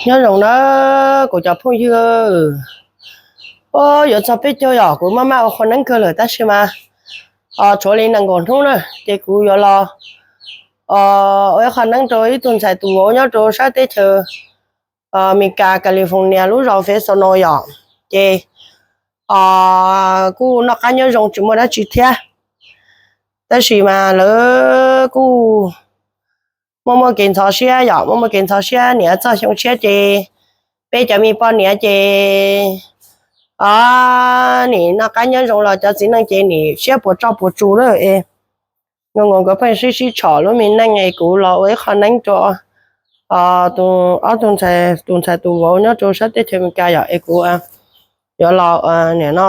Nyob zoo na kuv cov phooj ywg. Yuav txog peb caug yom, kuv maj maj ua qhua neeb kawg lawm tab sis mas tshuav li nees nkaum hnub na ces kuv yuav los ua ib qho neeb rau ib tug ntxhais tus vauv nyob rau sab teb chaws Amelikas California lub zos Fresno yom. Ces kuj noj qab nyob zoo tsis muaj dab tsi thiab, tab sis mas lawv kuj muaj muaj kev ntxhov siab yom, muaj muaj kev ntxhov siab niam txog xyoo tshiab ces peb cov me poj niam ces nim noj qab nyob zoo los cov txiv neej ces nim siab puas tsoj puas tsuj lawm es. Nkaus nkawd pheej sib sib tshom lub me neej es kuv los ua ib qho neeb rau ob tug ntxhais, tus ntxhais tus vauv nyob rau sab teb chaws Amelikas yom es kuv yuav los nim no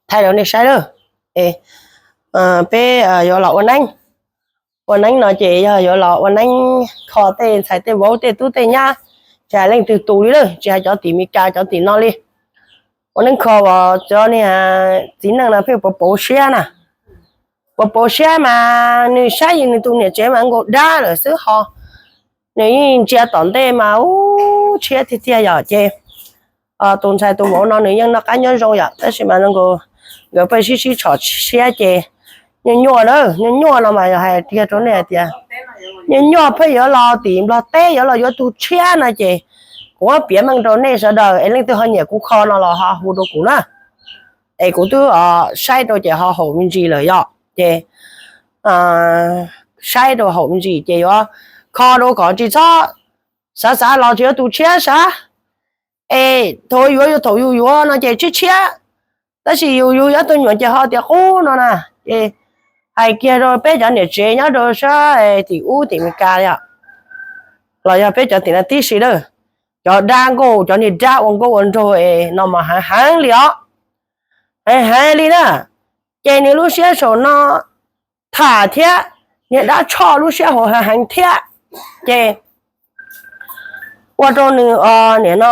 thaij rau nej saib lawm es peb yuav los ua neeb. Ua neeb no ces yog yuav los ua neeb kho tej ntxhais tej vauv tej tub tej nyab, tsis hais leej twg tus li lawm, tsis hais cov tim Amelikas cov tim no li. Ua neeb kho uas cov niag txiv neej no pheej puas pauv siab na, puas pauv siab mas nws saib nws tus niam tsev mas nkaus dab lawm xwb ho. Nws yeej ntsia tom ntej mas ub tshiab tiag tiag yom ces tus ntxhais tus vauv no nws yeej noj qab nyob zoo yom, tab sis mas nkawd pheej sib sib tshom siab ces nyuaj nyuaj na, nyuaj nyuaj no mas yog hais kiag rau nej hais tias nyuaj nyuaj pheej yuav los tim Nplog teb yuav los yuav tus tshiab no ces kuv muab piav meej rau nej sawv daws es leej twg ho nyiam kuv kho no los ho hu rau kuv na. Es kuv twb saib rau ces ho haum me ntsis lawm yom ces saib rau haum me ntsis ces yuav kho rau kom tsis txhob xav xav los tsis yuav tus tshiab sav. Es thaum yuav yuav thaum yus yuav no ces tshiab tshiab, tab sis yus yus yuav tus nyuam ces ho tias qub no na. Ces hais kiag rau peb cov niam tsev nyob rau sab tim ub tim Amelikas yom, los yog peb cov tim no tib si lawm, cov dab nkauj cov niag dab ua nkauj ua nraug es no mas heev heev li os, heev heev li na. Ces nws lub siab saum no tham thiab, niag dab tshoj lub siab hauv heev heev thiab, ces ua rau nws nim no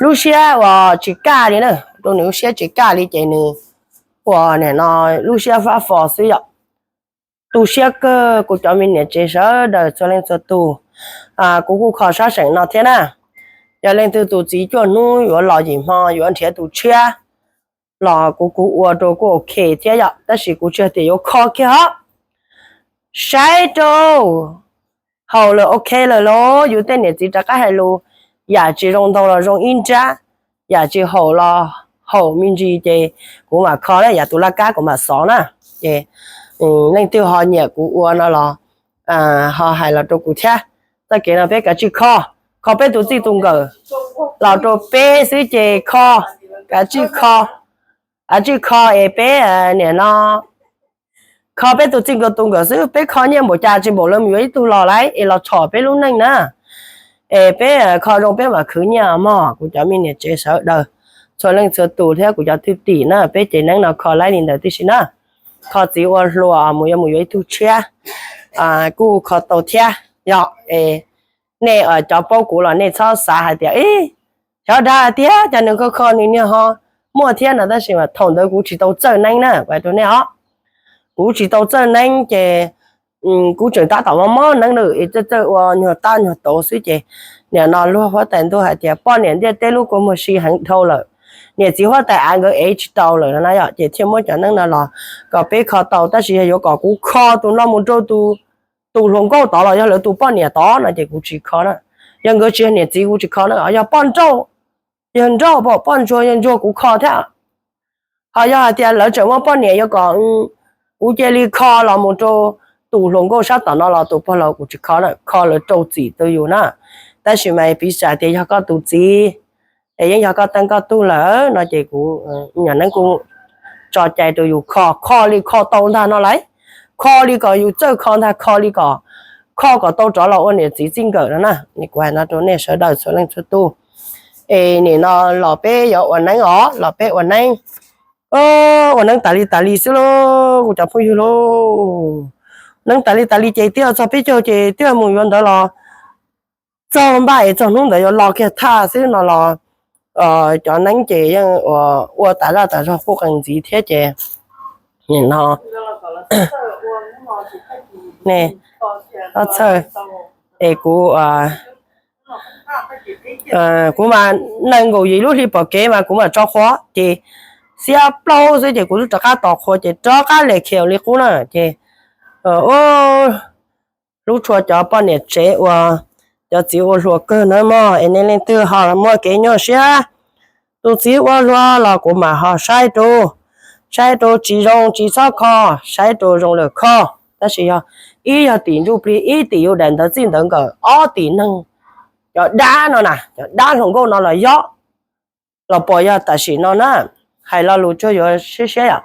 lub siab uas tsis kaj li na, rau nws lub siab tsis kaj li ces nws ua nim no lub siab fab fo xwb yom. Tu siab kawg kuv cov me niam tsev sawv daws txhua leej txhua tus, kuv kuj kho sab seem no thiab na. Yog leej twg tus txiv cuaj hnub yuav los yim hmo yuav nrhiav tus tshiab los kuv kuv ua rau kuj ok thiab yom, tab sis kuv tsis tias yuav kho kiag os. Saib rau haum lawm ok lawm los yus tej niam txiv rov qab hais lus, yam tsis zoo ntau los zoo ib nrab, yam tsis haum los haum me ntsis ces kuv mam kho na, yam tus laj kab kuv mam xov na. Ces leej twg ho nyiam kuv ua no los ho hais los rau kuv thiab. Txoj kev no peb kav tsij kho, kho peb tus txij tus nkawm los rau peb xwb ces kho, kav tsij kho, kav tsij kho es peb nim no kho peb tus txij nkawm tus nkawm xwb, peb kho nyiaj npaum cas tsis npaum lawv mus yuav ib tug los lawm es los tshom peb lub neej na. Es peb kho zoo peb mam khwv nyiaj mog kuv cov me niam tsev sawv daws, txhua leej txhua tus thiab kuv cov thwj tim na, peb ces neeb no kho laib li ntawd tib si na. Kho txiv ua hluas mus yuav mus yuav ib tug tshiab, kuj kho tau thiab yom. Es nej cov paub kuv los nej txhob xav hais tias ib, xyov dag tiag cas nws kho kho nws niag ho muaj thiab no, tab sis mas thaum ntawd kuv tsis tau txawj neeb na, hais rau nej os. Kuv tsis tau txawj neeb ces kuv tseem tab tom mob mob neeb na, txawj txawj ua nyuag tab nyuag tauv xwb ces nim no luag huab tais ntuj hais tias poj niam ntiaj teb lub kua muag si heev dhau lawm, niam txiv huab tais av nkawd ev tsis tau lawm no na yom, ces thiaj muab cov neeb no los kom peb kho tau, tab sis yog yuav kom kuv kho tus no mus rau tus hluas nkauj tod los yog lawv tus poj niam tod no ces kuv tsis kho na. Yog nkawd tsis yog niam txiv kuv tsis kho na, yog poj nrauj, yog nrauj pom poj ntsuag yog ntsuag kuv kho thiab. Ho yog hais tias lawv tseem muaj poj niam yuav kom kuv cia li kho los mus rau tus hluas nkauj sab tom no los tus pog laus kuv tsis kho na, kho lawv rau txim rau yus na. Tab sis mas piv xam tias yog koj tus txiv es yeej yog koj teej koj tug lawm no ces kuv nyuam neeb kuv tso cai rau yus kho, kho li kho tau ntag no lauj. Kho li kom yus txawj kho ntag, kho li kom, kho kom tau rov los ua niam txiv txij nkawm no na. Kuv hais no rau nej sawv daws txhua leej txhua tus. Es nim no los peb yuav ua neeb os, los peb ua neeb, ua neeb tas li tas li xwb lauj kuv cov phooj ywg lauj. Neeb tas li tas li ces twb txog peb caug ces twb mus yuav ntawd los txog npaj es txog hnub ntawd yuav los kiag thaj xwb no los cov neeb ces yeej ua tas zaj tas zog quj qees ntxiv thiab ces nim no txhawj, Es kuv, kuv mas nees nkaum yim lub hli pom kev mas kuv mam tso qhua ces xiab plaub xwb ces kuv twb rov qab tos qhua ces rov qab le khiav li qub na ces hlub tshua cov poj niam tsev uas cov txiv ua hluas kawg na mog, es nej leej twg ho muaj kev nyuaj siab, tus txiv ua hluas los kuv mam ho saib rau, saib rau tsis zoo tsis txhob kho, saib rau zoo lawm kho. Tab sis yog ib yog tim ntsuj plig ib tim yus daim ntawv txij ntawv nkawm, ob tim neeg, cov dab no na, cov dab hluas nkauj no los yog, los puas yog tam sim no na, hais lo lus tsuag yuav siab siab yom.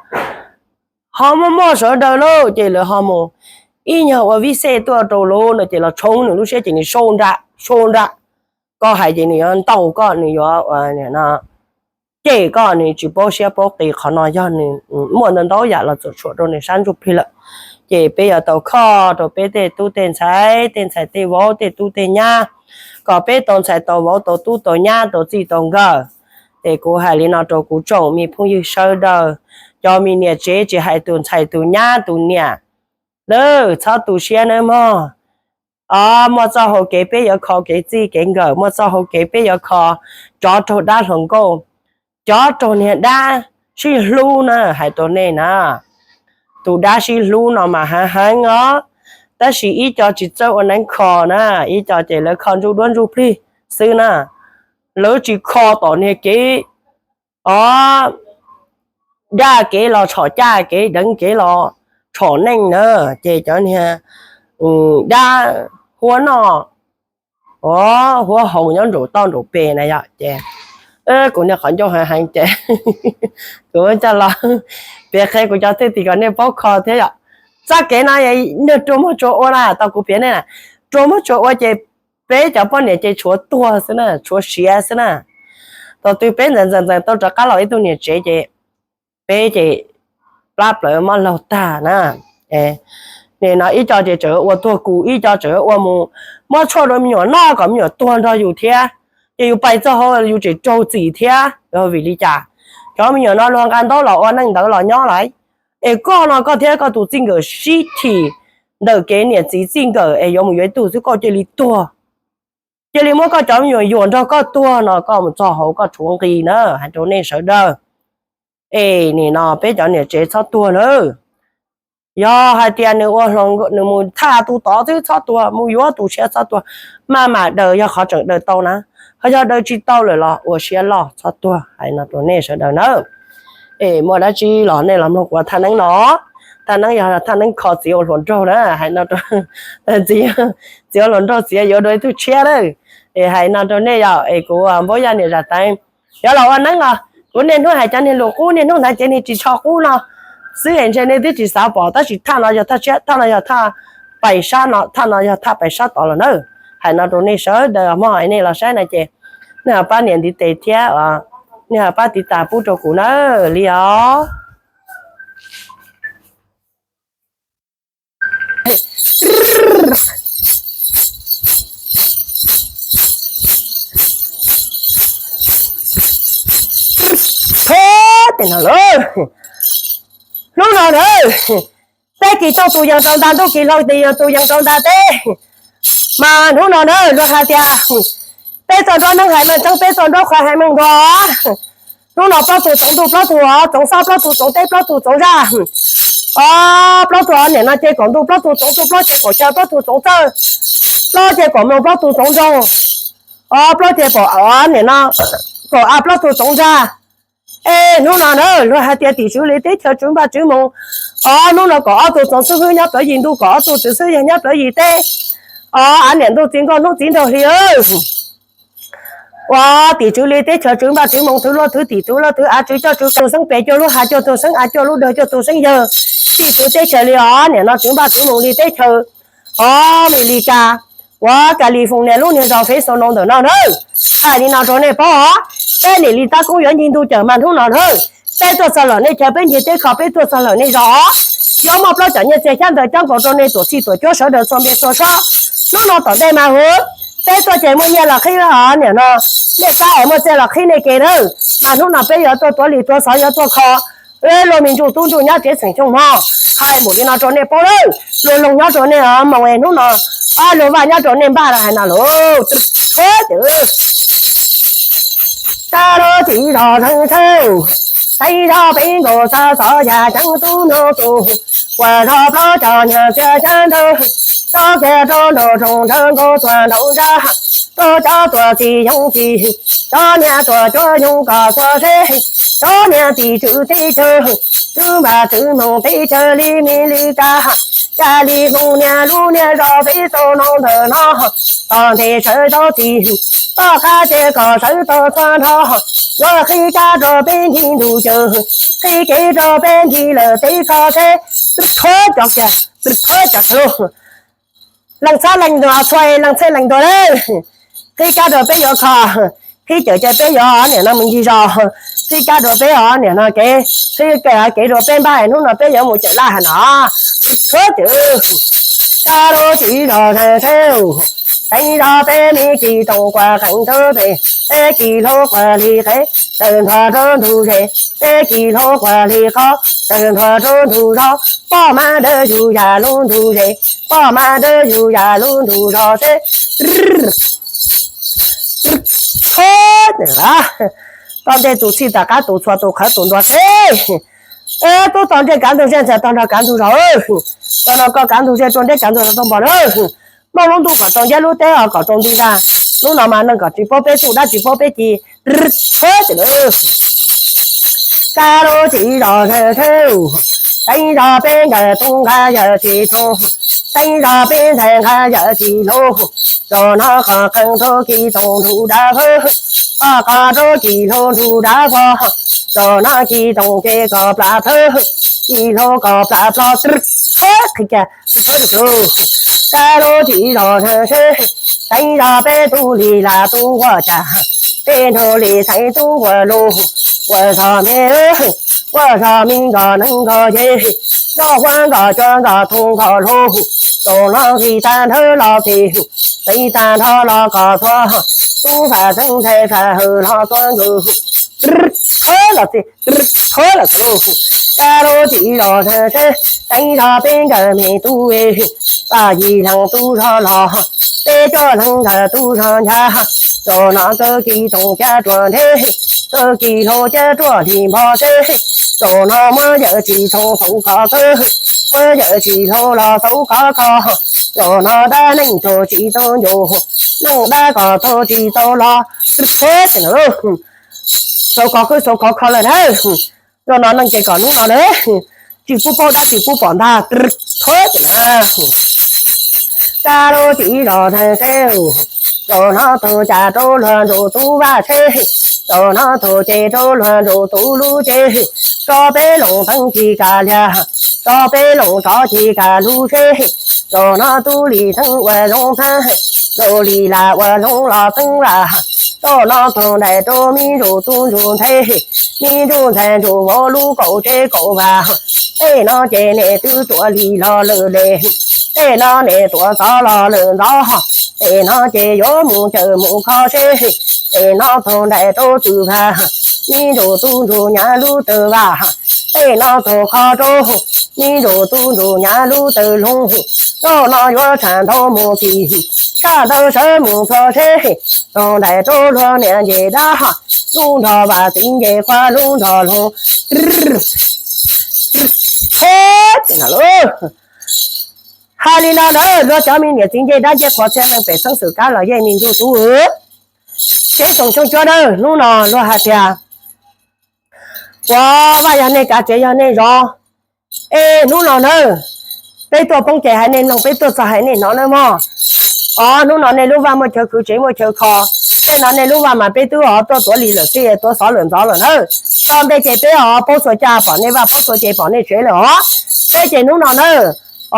Ho muaj muaj sawv daws lauj ces lawv ho mus ib nyuag ua vij xej tuaj rau lub no ces los tshoob nws lub siab ces nws sau nra, sau nra. Koj hais ces nws yuav ntaus koj, nws yuav cem koj, nws tsis paub siab paub qis. Qhov no yog nws muaj ntau ntau yam los txuam tshuam rau nws sab ntsuj plig lawm. Ces peb yuav tau kho rau peb tej tub tej ntxhais, tej ntxhais tej vauv, tej tub tej nyab, kom peb tau ntxhais tau vauv tau tub tau nyab tau txij tau nkawm. Es kuv hais li no rau kuv tsoom me phooj ywg sawv daws, cov me niam tsev tsis hais tus ntxhais tus nyab tus niam, lawv txhob tu siab nawb mog. Muaj txoj hau kev peb yuav kho kev txij kev nkawm, muaj txoj hau kev peb yuav kho tsov raug dab hluas nkauj, tsov raug niag dab sib hlub na, hais rau nej na. Tus dab sib hlub no mas heev heev os, tab sis ib co tsis txawj ua neeb kho na, ib co ces lawv kho ntsuj duab ntsuj plig xwb na, lawv tsis kho tom niag kev, o, daj kev los tshom caj kev, deev kev los tshom neej na, ces cov niag dab huab noj, o, huab haus nyob nraum toj nraum pes na yom. Ces kuv niag qhov ncauj heev heev ces kuv coj los piav qhia kuv cov thwj tim kom nej paub kho thiab yom. Txoj kev no nws rua muag tsuas ua na, tau kuv piav nej na, rua muag tsuas ua ces peb cov poj niam ces tshuav tuag xwb na, tshuav siav xwb na. Thaum twg peb ntxeev ntxeev ntxeev tau rov qab los ib tug niam tsev ces peb ces plab plawv mob laug tag na. Nim no ib co ces tseem ua tuag kus, ib co tseem ua mus muab tshuaj rau me nyuam noj kom me nyuam tuag nrog yus thiab, ces yus pais txog hauv yus tseem raug txim thiab. Vim li cas? Cov me nyuam no luag nqa ntaub los ua neej ntawd los nyob lawm, es koj no koj thiab koj tus txij nkawm sib thim ntawm kev niam txiv txij nkawm es yuav mus yuav ib tug xwb koj cia li tuag, cia li muab koj cov me nyuam yuam nrog koj tuag no koj mus txog hauv koj tshuav nqi na, hais rau nej sawv daws. Es nim no peb cov niam tsev txhob tuag nawb. Yog hais tias nws ua, nws mus tham tus tod xwb txhob tuag, mus yuav tus tshiab txhob tuag. Maj mam daws yog qhov tseem daws tau na, ho yog daws tsis tau lawm los ua siab loj txhob tuag, hais no rau nej sawv daws nawb. Es muaj dab tsi los nej los mloog kuv tham neeb no. Tham neeb yog tham neeb kho txiv ua hluas nraug na, hais no, txiv ua hluas nraug txiv yuav dua ib tug tshiab lawm. Es hais no rau nej yom, es kuv Npaub Yaj niam Zam Teev yuav los ua neeb os. Kuv niaj hnub hais cov niag lus qub niaj hnub hnav cev niag ris tsho qub no xwb es ntshe nej twb tsis xav pom, tab sis thaj no yog thaj tshiab, thaj no yog thaj pais sab no, thaj no yog thaj pais sab tod los nawb. Hais no rau nej sawv daws mog, nej los saib na ces nej ho pab nias ntiv tes thiab nej ho pab tiv tas pub rau kuv nawb li os. Hnub no na, teb kis tuaj tus yees rau nta, ntuj kis hlau tus yees rau nta teb. Mas hnub no na luag hais tias peb txoj nruab neeb hais meej tseeb, peb txoj nruab qhuav hais meej ntuag. Hnub no plaub tug txoov ntuj, plaub tug txoov xob, plaub tug txoov teb, plaub tug txoov zaj. O, plaub tug nim no ces kaum ntuj, plaub tug txoov txuj, plaub ces kaum chaw, plaub tug txoov txawj, plaub ces kaum moos, plaub tug txoov nroog. O, plaub ces kaum, nim no kaum av, plaub tug txoov nrag. Es hnub no na luag hais tias tim tswv li teb chaws tswv npaj tswv moos. O, hnub no kaum ob tug txoov xib hwb nyob plawv yim ntuj, kaum ob tug txwv xib hwb yog nyob plawv yim teb. O, av niam ntuj txiv nkauj hnub txiv nraug hli. Ua tim tswv li teb chaws tswv npaj tswv moos, thwv luag thwv tim, thwv luag thwv av, tswv coj tswv tus xeeb pem cuag lub hav, cuag tus xeeb av, cuag lub dawg, cuag tus xeeb yawg. Tim tswv teb chaws li os, nim no tswv npaj tswv moos li teb chaws os, Mis Lis Kas, uas Kas Lis Foos nias lub niag zos Fresno ntawm no na. Hais li no rau nej paub os, peb nim li tab koob yuav ncig ntug cawm mas hnub no na, peb tuaj txog lawm nej chaw, peb ncig teb kho peb tuaj txog lawm nej zos os. Yuav muaj plaub cov nyiaj txiag xyab ntawv coob nkaus rau nej tuam txhij tuam cuab sawv daws txhua npias txhua sob. Hnub no tom ntej mas hu, peb tuaj ces muaj nyiaj los qhib os, nim no nej pab es muaj txiaj los qhib nej kev na. Mas hnub no peb yuav tuaj tuav li tuav xov, yuav tuaj kho luag me ntsuj tub ntsuj nyab tsev xeem Xyooj Hmo. Hais mus li no rau nej paub lawm, luag loog nyob rau nej moos es hnub no, luag vaj nyob rau nej npaj rau hais no lauj. Txhob ces, kab lub txiv zos zeeg sawb, teeb zog peb nkaus xav xov yam ceeb tub nug tus, uas zog plaub cov nyuag txiag ceeb ntawd, tsob kiag rau nraum zoov nrhawv nkaus tuaj nraum nrab, rau cov tuam txiv yoov txiv, cov niag tuam cuab yoov kom txhua seb, cov niag txiv tswv teb chaws, tswv npam tswv noog teb chaws li Mes Lis Kas, Kas Lis Hmoob niag lub niag zos peb tau nov ntawm no, tom ntej sawv tau txiv, tom qab ces kom sawv tau txhua nrho, yuav qhib kab rau peb ncig ntuj cawv, qhib kev rau peb ncig lawm teb kho seb, txhob cov kiag, txhob cov kiag lauj. Leej txhab leej nus txhua leej txheb leej ntua lawm, qhib kab rau peb yuav kho, qhib cawm ces peb yuav niam no mus ncig zos, qhib kab rau peb os niam no kev, qhib kev rau peb npaj hnub no peb yuav mus cawm laj hais no. Txhob ces, kab lub txiv zos zeeg sawb, teeb zog peb me kis toom kuas qees tub pem, peb kis hlob kuas li qev, tawm nthua rau ntug zes, peb kis hlob kuas li qhov, tawm nthua rau ntug zos, poj mab dawb yug yam lub ntug zes, poj mab dawb yug yam lub ntug zos seb. Txhob, tog ntej tus txhij tas qab tus txhua tus qhawv tus ntuas seb. Tub tog ntej kav ntug zej ntxhais tog nrog kav ntug zos, tog no koj kav ntug zej rau ntej kav ntug zos tau npog na. Muaj lub ntuj kom rau nceb lub teb os kom rau nti ntag. Hnub no mas neeg kom tsis paub peb txuj dab tsis paub peb ci. Txhob ces, kab lub txiv zos zeeg sawb, teeb zog peb nkawm tub nqa yawm txiv tub, teeb zog peb ntxhais nqa yawm txiv hlob, zaum no qhov qees rau kis toom ntug dav vog, qhov qhov rau kis hlob ntug dav vog, zaum no kis toom ces kom plas plawg, kis hlob kom plas plog. Txhob qhia, txhob, kab lub txiv zos zeeg sawb, teeb zog peb tub li lam tub nquag cas, peb nraug li xaiv tub nquag lug, ua zog me, ua zog me nkos neeg nkos ces, nkos huab nkos cua nkos thoo nkos hluas, zaum no nqis tag nrho los txij, nqis tag nrho los kom txhua, tub fam xeeb ntxhais fam hawm los txhua nkawd, txhob los txij, txhob los txij lauj. Kab lub txiv zos zeeg sawb, teeb zog peb nkawm me tub, paj yim leeg tub zog los, peb cuaj leeg nkawm tub zog ncaj, zaum no kawg kis toom caj ruas nrheb, kawg kis hlob caj ruas hli npog seb, zaum no muab yawm txiv txhoov xauv khov kawg, muab yawm txiv hlob los xauv khov kho, zaum no dab neeg raug tsis tau ncua, neeg dab kom tau tsis tau los, txhob ces na, xauv khov kawg xauv khov kho lawm na. Zaum no neeg ces kom hnub no na, tsis pub paub dab tsis pub pom ntag, txhob ces na. Kab lub txiv zos zeeg sawb, zaum no tug cas rau luag nraug tub vaj seb, zaum no tug ces rau luag nraug tub lub cev, tso peb loos teeb ci kas liag, tso peb loos tsov ci kas lub seb, zaum no tub li teeb ua zoo tag, zaum li lam ua zoo los teeb lam, zaum no tug nraim rau me ntsuj tub ntsuj ntxhais, me ntsuj ntxhais ntsuj vauv lub kaum tsev kaum vam, tej no ces nim twb tuav hli los lawm le, tej no nim tuav xov los lawm ntxov, tej no ces yuav mus cawm mus kho seb, tej no tug nraim rau txwm vam, me ntsuj tub ntsuj nyav lub tawg vam, tej no tug kho rau, me ntsuj tub ntsuj nyav lub tawg loog, zaum no yuav tshaj ntau mus txij, tshaj ntau sawv mus txog seb, tug nraim rau luag niam nce dab, lub nrog vam txiv nce qhua lub nrog loog. Hais li no na, luag cov me niam txiv nce dab nce qhua txhia leej pem xeeb xwm kab los yeej me ntsuj tub, tsev tsoom xyoo cuab dawb hnub no luag hais tias, ua vaj yog nej kav tsev yog nej zov, es hnub no na, peb tuaj poob ces hais nej mloog, peb tuaj txog hais nej hnov nawb mog. Os, hnub no nej lub vaj muaj chaw khwv tsev muaj chaw kho, tej no nej lub vaj mas peb twb os tuaj tuav hli lawm xwb, tuav xov lawm ntxov lawm na. Tso ntej ces peb os paub txhua caj pom nej vaj, paub txhua ces pom nej tsev lawm os. Peb ces hnub no na,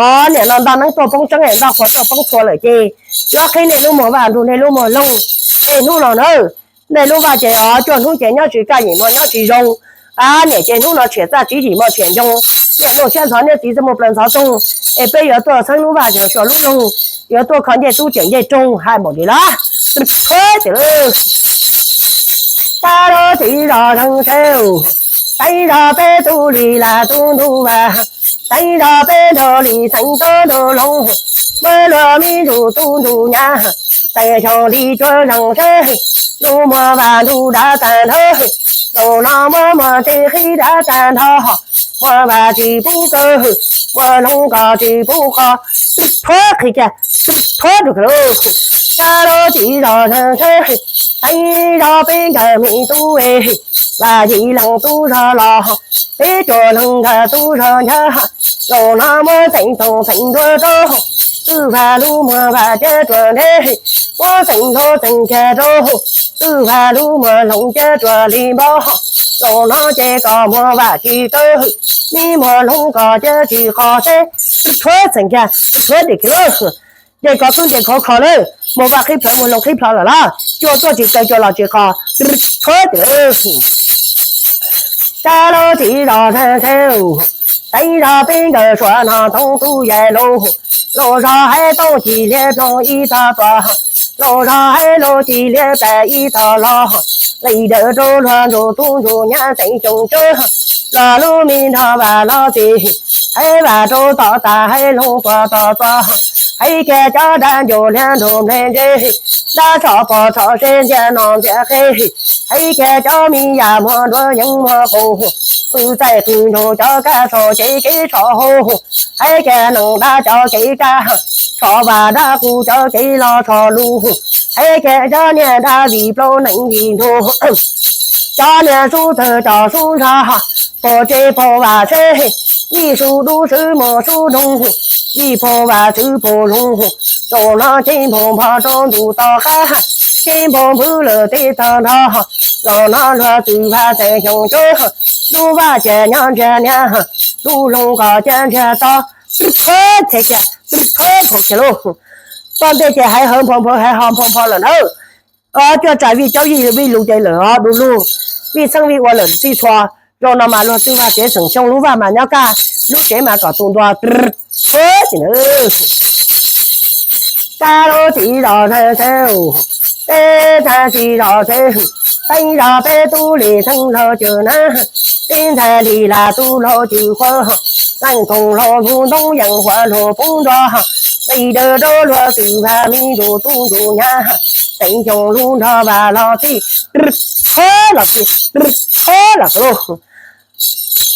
os, niam no nto neeb tuaj poob tseeb, nto qhua tuaj poob txhua lawm ces yuav qhib nej lub muag vaj nrug nej lub muag loog. Es hnub no na, nej lub vaj ces os cuaj hnub ces nyob tsis kaj yim mos nyob tsis zoo. Niam ces hnub no tshiam txaj tsib yim mos tshiam ncoo, niaj hnub siab ntxhov niaj txiv txaj muag plaws ntxhov toog. Es peb yuav tuaj txheeb lub vaj tseem suav lub loog, yuav tuaj kho ncej tub tseem ncej roog, hais npaum li lawm. Kab lub txiv zos zeeg seb, teeb zog peb tub li lam tub ntug vam, Teev zog peb nrug li xeev tub nrug loog, muab luag me ntsuj tub ntsuj nyab, teev xyoo li cuab zeeg seb, lub muag vam ntug dav tag nrho, zaum no muab muag teb qhib dav tag nrho, muag vam tsis pub kawg, muag loog kom tsis pub qho, thuab qhia, thuab rau kawg lauj. Rab lub txiv zos seb, teev zog peb nkawd me tub, vam yim leej tub zog los, peb cuaj leej nkawd tub zog nyob, zaum no muab xeev toom xeev nruab rau, twb vam lub muag vam cab ruam ntev, muab xeev hlob xeev kiag rau, twb vam lub muag hloov cab ruam li npab, zaum no ces kom muag vam tsis tawg, me muag hloov kom cab tsis qho seb, thuab xeev kiag, thuab dej kiag lauj. Dej kov xub dej khov kho lawm, muag vaj qhib plhawv muag hloov qhib plho lawm los, cua tuaj tsis tawg cua los tsis qho, thuab ces Rab lub txiv zos seb, teev zog peb nkawd suav no thoob tub yais lus, lus zog hais tooj ci liab ploog ib tog tuaj, lus zog hais lus ci liab plam ib tog los, li dawm rau luag ntsuj tub ntsuj nyab xeev xyoo cuab, luag lub me nrog vam los txij, hais vam rau tom tas hais loog tuaj tom txog, hais kiag cov dab ntsuj liab ntsuj nplej ntse, dab tsho pog tsho seb ntxiag no ntxiag qe, hais kiag cov me yam muag duav yeeb muag qus, qw txaij qw nrug cov kab tsho cev kev tsho hauv, hais kiag neeg dab cov kev kab tsho vam dab qus cov kev los tsho lus, hais kiag cov niag dab vim plaub neeg vim ntug, cov niag sub tawg cov sub nrog, pog tsev pog vam seb, yij sub dub swb mus sub doog, yij pog vam swb pog loog, zaum no ces npog npog rau ntuj tom qab, ces npog npwb lawm teb tog nrho, zaum no luag txwv vaj xeem xyoo cuab, lub vaj ces nyob ntsiag niag, lub loog kom cab ntsiag to, thuab ces cas, thuab nphau kiag lauj. Txoj ntej ces hais hawv nphau nphau hais ho nphau nphau lawm na. Cuaj tsam vij caub yij vij lus ces lawm os du lug, vij xeeb vij ua lawm txij txhua. Zaum no mas luag txwv vaj tsev xeem xyoo lub vaj mas nyob kaj, lub tsev mas kom tus ntua, thuab ces na. Rab lub txiv zos seb, peb txhais txiv zos seb, teev zog peb tub li xeeb laug cwm na, peb ntxhais li lam tub laug cwm qhuav, leej koom laug lug ntoob yees huav lug pub nrog, qis dawm rau luag txwv vaj me ntsuj tub ntsuj nyab, xeem xyoo lub nrog vam los txij, thuab los txij, thuab los txij lauj.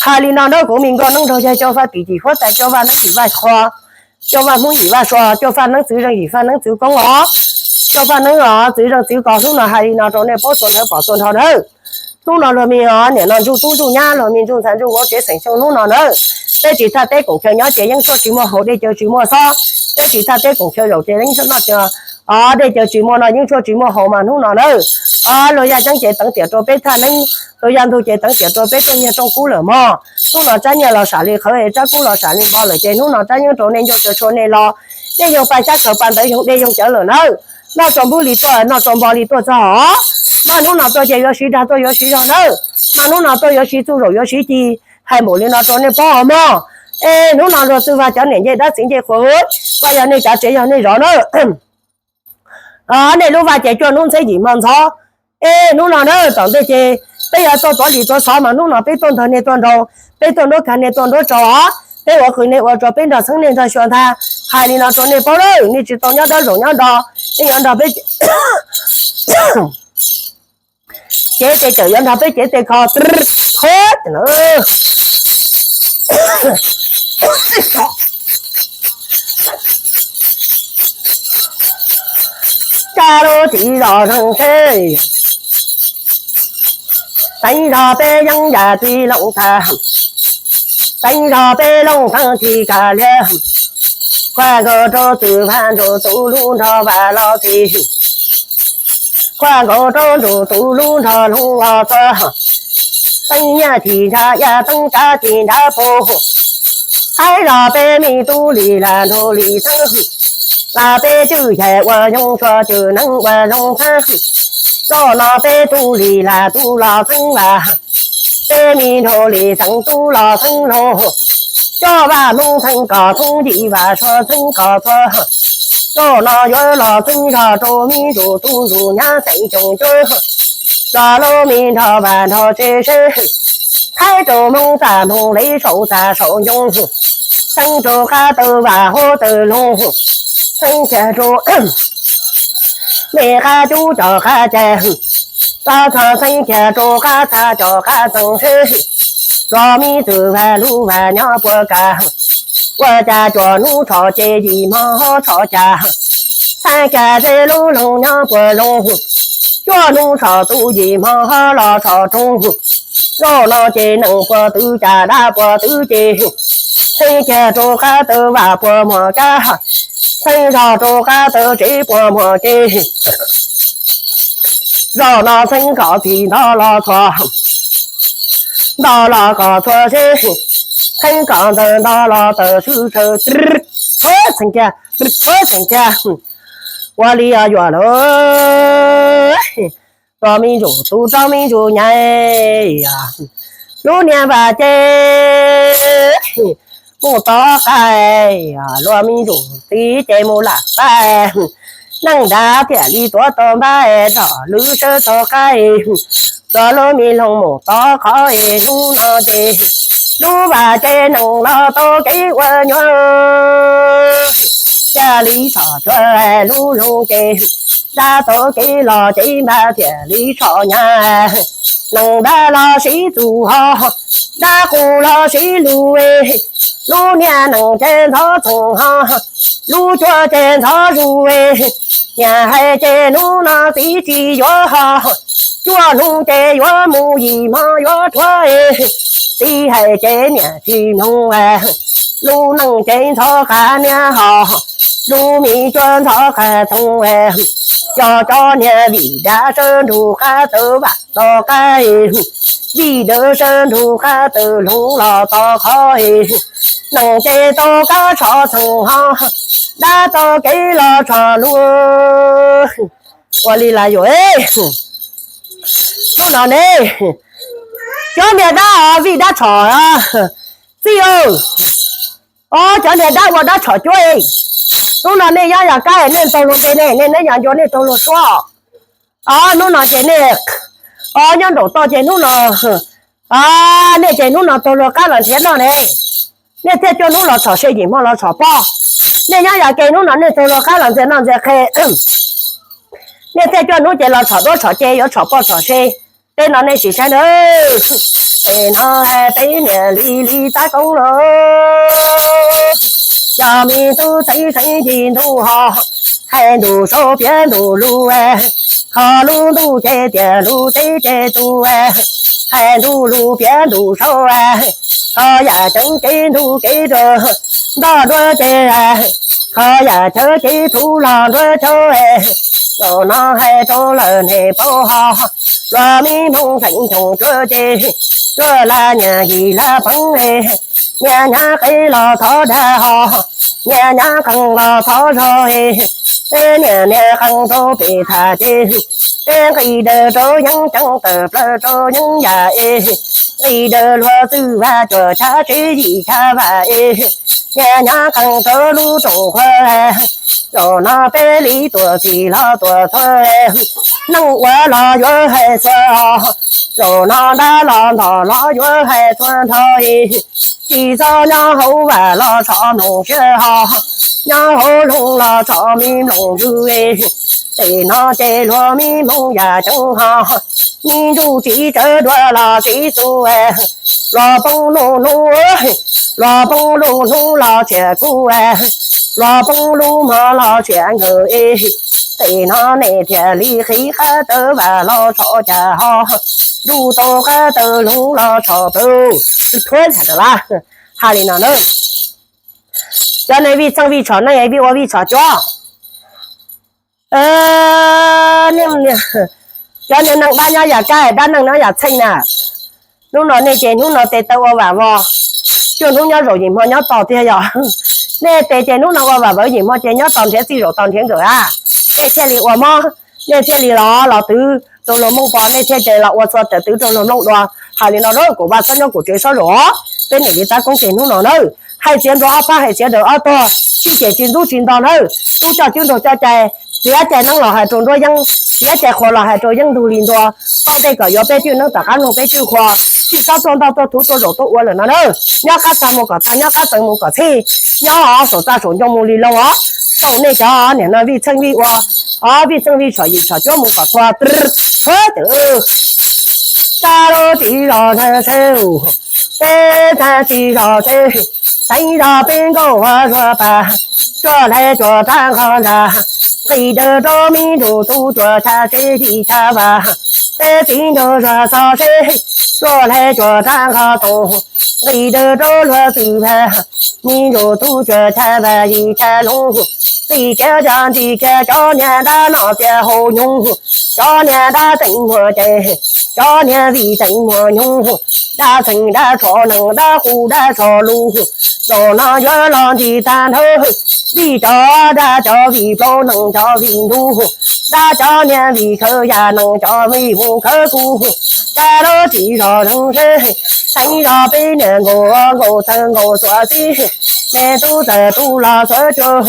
Hais li no ntawd kuv me nkauj neeb nraug yawg Coj Vaj tim cim huab tais Coj Vaj neeb yim vaj qhua, Coj Vaj Hmoob yim vaj sua, Coj Vaj neeb txwv zeej yim vaj neeb txwv koob os. Coj Vaj neeb os txwv zeej txwv koob hnub no hais li no rau nej paub txhua hnub pom txhua nrho nawb. Hnub no luag me os niam no ntsuj tub ntsuj nyab luag me ntsuj ntxhais ntsuj vauv tsev xeem xyoo hnub no nawb. Peb tsis thaj teb koom chaw nyob ces yeeb tshuaj tsis muaj haus dej cawv tsis muaj xob. Peb tsis thaj teb koom chaw zaum ces yeeb tshuaj noj ces os dej cawv tsis muaj no yeeb tshuaj tsis muaj haus mas hnub no nawb. Os luag yaj ceeb ces teev tiam rau peb thaj neeb, luag yaj ntug ces teev tiam rau peb rooj nyiaj rooj kub lawm mog. Hnub no rab nyiaj los sam li qhawv es rab kub los sam li npog lawm ces hnub no rab yeeb rau nej ncauj tsawv tshua nej los. Nej yoog pa xyab khaws pa ntawv yoog dej yoog cawv lawm nawb. Noj tsaus npub li tuaj noj tsaus npo li tuaj txog os. Mas hnub no tuaj ces yuav siv dag tuaj yuav siv zog nawb. Mas hnub no tuaj yuav siv txuj zaum yuav siv ci. Hais npaum li no rau nej paub os mog. Es hnub no luag txwv vaj cov niam ncej dab txiv ncej qhuav, vaj yog nej cav tsev yog nej zov nawb. Nej lub vaj ces cuaj hnub ntxheb yim hmo ntxhov. Es hnub no na tom ntej ces peb yuav tuaj tuav li tuav xov mas hnub no peb tuaj ntog nej tuaj nraug, peb tuaj nruab kag nej tuaj nruab tsaus os. Peb ua qws nej ua tsua peb nrog xeeb nej nrog xyuas ntag. Hais li no rau nej paub lawm nej tsis tau nyob dawb zaum nyob do, nej yuav nrog peb cev tes cawm yuav nrog peb cev tes kho. Thuab Rab lub txiv zos zeeg seb, teev zog peb yeeb yam txiv looj tag, teev zog peb looj tag tsis kam liam. Quaj nkaus rau txwv vaj ntsuj tub lub nrog vam los txij, quaj nkaus rau ntsuj tub lub nrog loog los txog. Teeb nyiaj tsis ntshav yaj teeb tsav tsis ntshav pub, thaib zog peb me tub li lam ntug li xeeb, lam peb cwj yam ua zoo tshua cwj neeb ua zoo xeeb. Zaum no peb tub li lam tub los xeeb lam, peb me nraug li xeeb tub los xeeb nraug. Coj vaj Hmoob xeeb kom thoob yim vaj sua xeeb kom txhua, zaum no yuav los xeeb zog rau me ntsuj tub ntsuj nyab xeeb xyoo cuab, los lub me nrog vaj nrog tsev seb, thaib rau Hmoob txaj Hmoob le saum txaj saum ncoo. Xeeb rau qab taw vam hub taw loog, Xeeb kiag rau me qab cub cov qab cag, Xeeb kiag rau qab txha cov qab txeeg seb, los me txwm vam lub vam nyob puas kam, ua cas cua hnub tsho ces yim hmo tsho cas, Xeeb kiag seb lub loog nyob puas zoo, cua hnub tsho tu yim hmo los tsho roob, zaum no ces nees puas twv cas dab puas twv ces, Xeeb kiag rau qab taw vam puas muag kab, Xeeb zog rau qab taw tsev puas muag ces, zaum no Xeeb kom txiv ntog los txhua, ntog los kom txhua seb, Xeeb kom ntxawg ntog los tawm swb tsawv, Xeeb kiag, Xeeb kiag, ua li yuam lawm, tua me ntsuj tus rau me ntsuj nyab, lub niag vam ces mus tov qab, luag me ntsuj txiv ces mus lam pab, neej nrab thiaj li tuav tau npab, zom lub sab tov qab, txog lub me loog mus tov qhov es hnub no ces, lub vam ces nees los tau kev ua nyuaj, thiaj li txhom cuag lub loog ces, dab tau kev los ces npab thiaj li tso nyab, nees npab los sib txuj ho, dab qus los sib lug, lub niag nees ces ntxhov txoog ho, lub cua ces ntxhov zuj, niag hais ces hnub no txiv tsis yuav ho, cua hnub ces yuav mus yim hmo yuav rhuav, txiv hais ces niam tsis mloog, lub neej ces ntxhov qab niab ho, lub me cua ntxhov qab txoog, yog cov niag vim dab sawv nrug qab taw vam los qab, vim dawb sawv nrug qab taw loog los tov qhov, nees ces tau kab tsho txoog ho, dab tau kev los tsho lug. Ua li las yuam, hnub no ne, cov niag dab vij dab tshom, txij, o, cov niag dab ua dab tshom cuab, hnub no nej nyob yog kab nej taug luag ntse ne, nej nyob yog ncua nej taug luag suab, o, hnub no ces nej, o, nyob nraum toj ces hnub no, o, nej ces hnub no taug luag qab los nrhiav noj ne, nej thiaj coj hnub los tshom se yim hmo los tshom poj, nej nyob yog ke hnub no nej taug luag qab los ntxias noj ntxias qhe, nej thiaj coj hnub ces los tshom duab tshom ce yuav tshom poj tshom se, tej no nej sim saib na. Ces no peb niam li li tab koob los, yog me tub txheeb txheeb ci ntuj ho, hais ntuj sau piav ntuj lus, kho lub ntuj ces tias lub teb ces tu, hais ntuj lus piav ntuj sau, kho yam ceeb kev ntuj kev rag, ntoj nruab ces, kho yam chaw ces txhuv los nruab chaw, zaum no hais rau lawm nej paub ho, luag me hmoov txheem txhooj cuab ces, cuab laj nyias yim laj pheeb, nyias nyab qe los thov dag ho, nyias nyab qeeg los thov zog, peb niam niag qeeg rau pem tham ces, peb nqis daws rau yeeb ceeb tawm plaws rau yeeb yam es, nqis daws luag txwj vaj cuam chav tsev yim chav vaj es, nyias nyab qeeg rau lub rooj qhuav, zaum no peb li tuam txim los tuam txhua, neej ua los yuav hais txhua, zaum no dab los ntog los yuav hais txhua nrho, tsis txhob nyob hauv vaj los txhob mloog siab ho, nyob hauv loog los txhob me mloog ntws, tej no ces luag me hmoov yam ceeb ho, me ntsuj tsis tsawv dua los tsis xu, luag poob lub hnub, luag poob lub hnub los txhiam kuv, luag poob lub hmo los txhiam nkawd, tej no nej thiaj li qhib qab taw vam los txhob cas ho, ntuj tau qab taw loog los txhob plawg. Hais li no na, cov neeg vij txheej vij tshom neej vij ua vij tshom cuab, cov niag neeg dab nyob yam kab dab neeg nyob yam txheej na, hnub no nej ces hnub no tes taw ua vam vos, cuaj hnub nyob zaum yim hmo nyob tos tiag yog, nej tes ces hnub no ua vam vos yim hmo ces nyob tos nrhiav txij zaum tos nrhiav nkawm a, nej thiaj li ua mob, nej thiaj li los los twv rau luag Hmoob pom, nej thiaj ces los ua txhua raws twv rau luag Hmoob dua. Hais li no na, kuv vaj txhob nyob kuv tsev txhob zaum, peb niam li tab koob ces hnub no na, hais txiav nrog ob pab hais txiav daws ob tog, sib ceg tsis ntxub tsis nto na, tub coj cwb nrog coj cai, txiav cai neeb los hais rau nruab yeeb, txiav cai qhua los hais rau yeeb ntug li ntua, tau tej kom yuav peb cwj neeb tom qab mloog peb cwj qhua, tsis txhob tuaj ntoj tuaj thuv tuaj zaum tuaj ua lawm no na. Nyob qab txag mus kom txag, nyob qab txeev mus kom txhij, nyob saum txaj saum ncoo mus li loo os. Saum nej cov niam no vij txheej vij ua, vij txheej vij tshom yim tshom cuab mus kom txhua, txhua tawm. Tsa lub txiv zos ntxhais seb, peb ntxhais txiv zos seb, teev zos peb nkauj ua zuag pas, cuaj hlais cuaj rab nqho ntsag, nqis daws rau me ntsuj tub cuaj chav seb lim chav vas, peb txiv nraug zuag xov seb, cuaj hlais cuaj rab nqho toom, nqis daws rau luag txwm vas, me ntsuj tub cuaj chav vas yim chav loog, nqis kiag cov nqis kiag cov niag dab noj txiag haus nyoog, cov niag dab teem muag cai, cov niag vij teem muag nyoog, dab txheem dab tsho neeg dab qus dab tsho lus, zaum no yuav los nqis tag nrho, vij cov dab cov vij plaub neeg cov vij ntug, dab cov niag vij khawv yam neeg cov vij mus khawv kub, tsa lub txiv zos zeeg seb, teev zos peb niam nkaus nkaus txawg nkaus xuav xib, niam tub txawg tub los xuav cuag,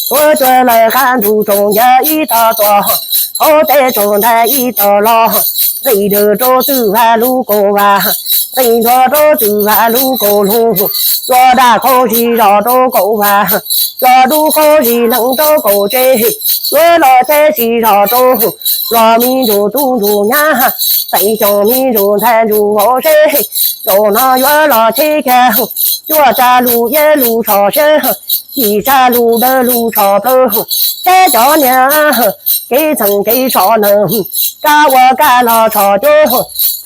xuav cuag lawm qab ntug rooj yawg ib tog tuaj, hauv teb rooj ntag ib tog los, nqis daws rau txwm vas lub kaum vas, nqis nrog rau txwm vas lub kaum loog, cua dab qhov zis zos rau kaum vas, cua dub qhov zis neeg rau kaum tsev, yuav los teb zis zos rau, los me ntsuj tub ntsuj nyab, teem xyoo me ntsuj ntxhais ntsuj vauv seb, zaum no yuav los teb kiag, cuaj tsa lus iab lus tsho seb, yim tsa lus dawb lus tsho plawv, teb cov niag kev txheem kev tsho neeg, kab ua kab los tsho cuab,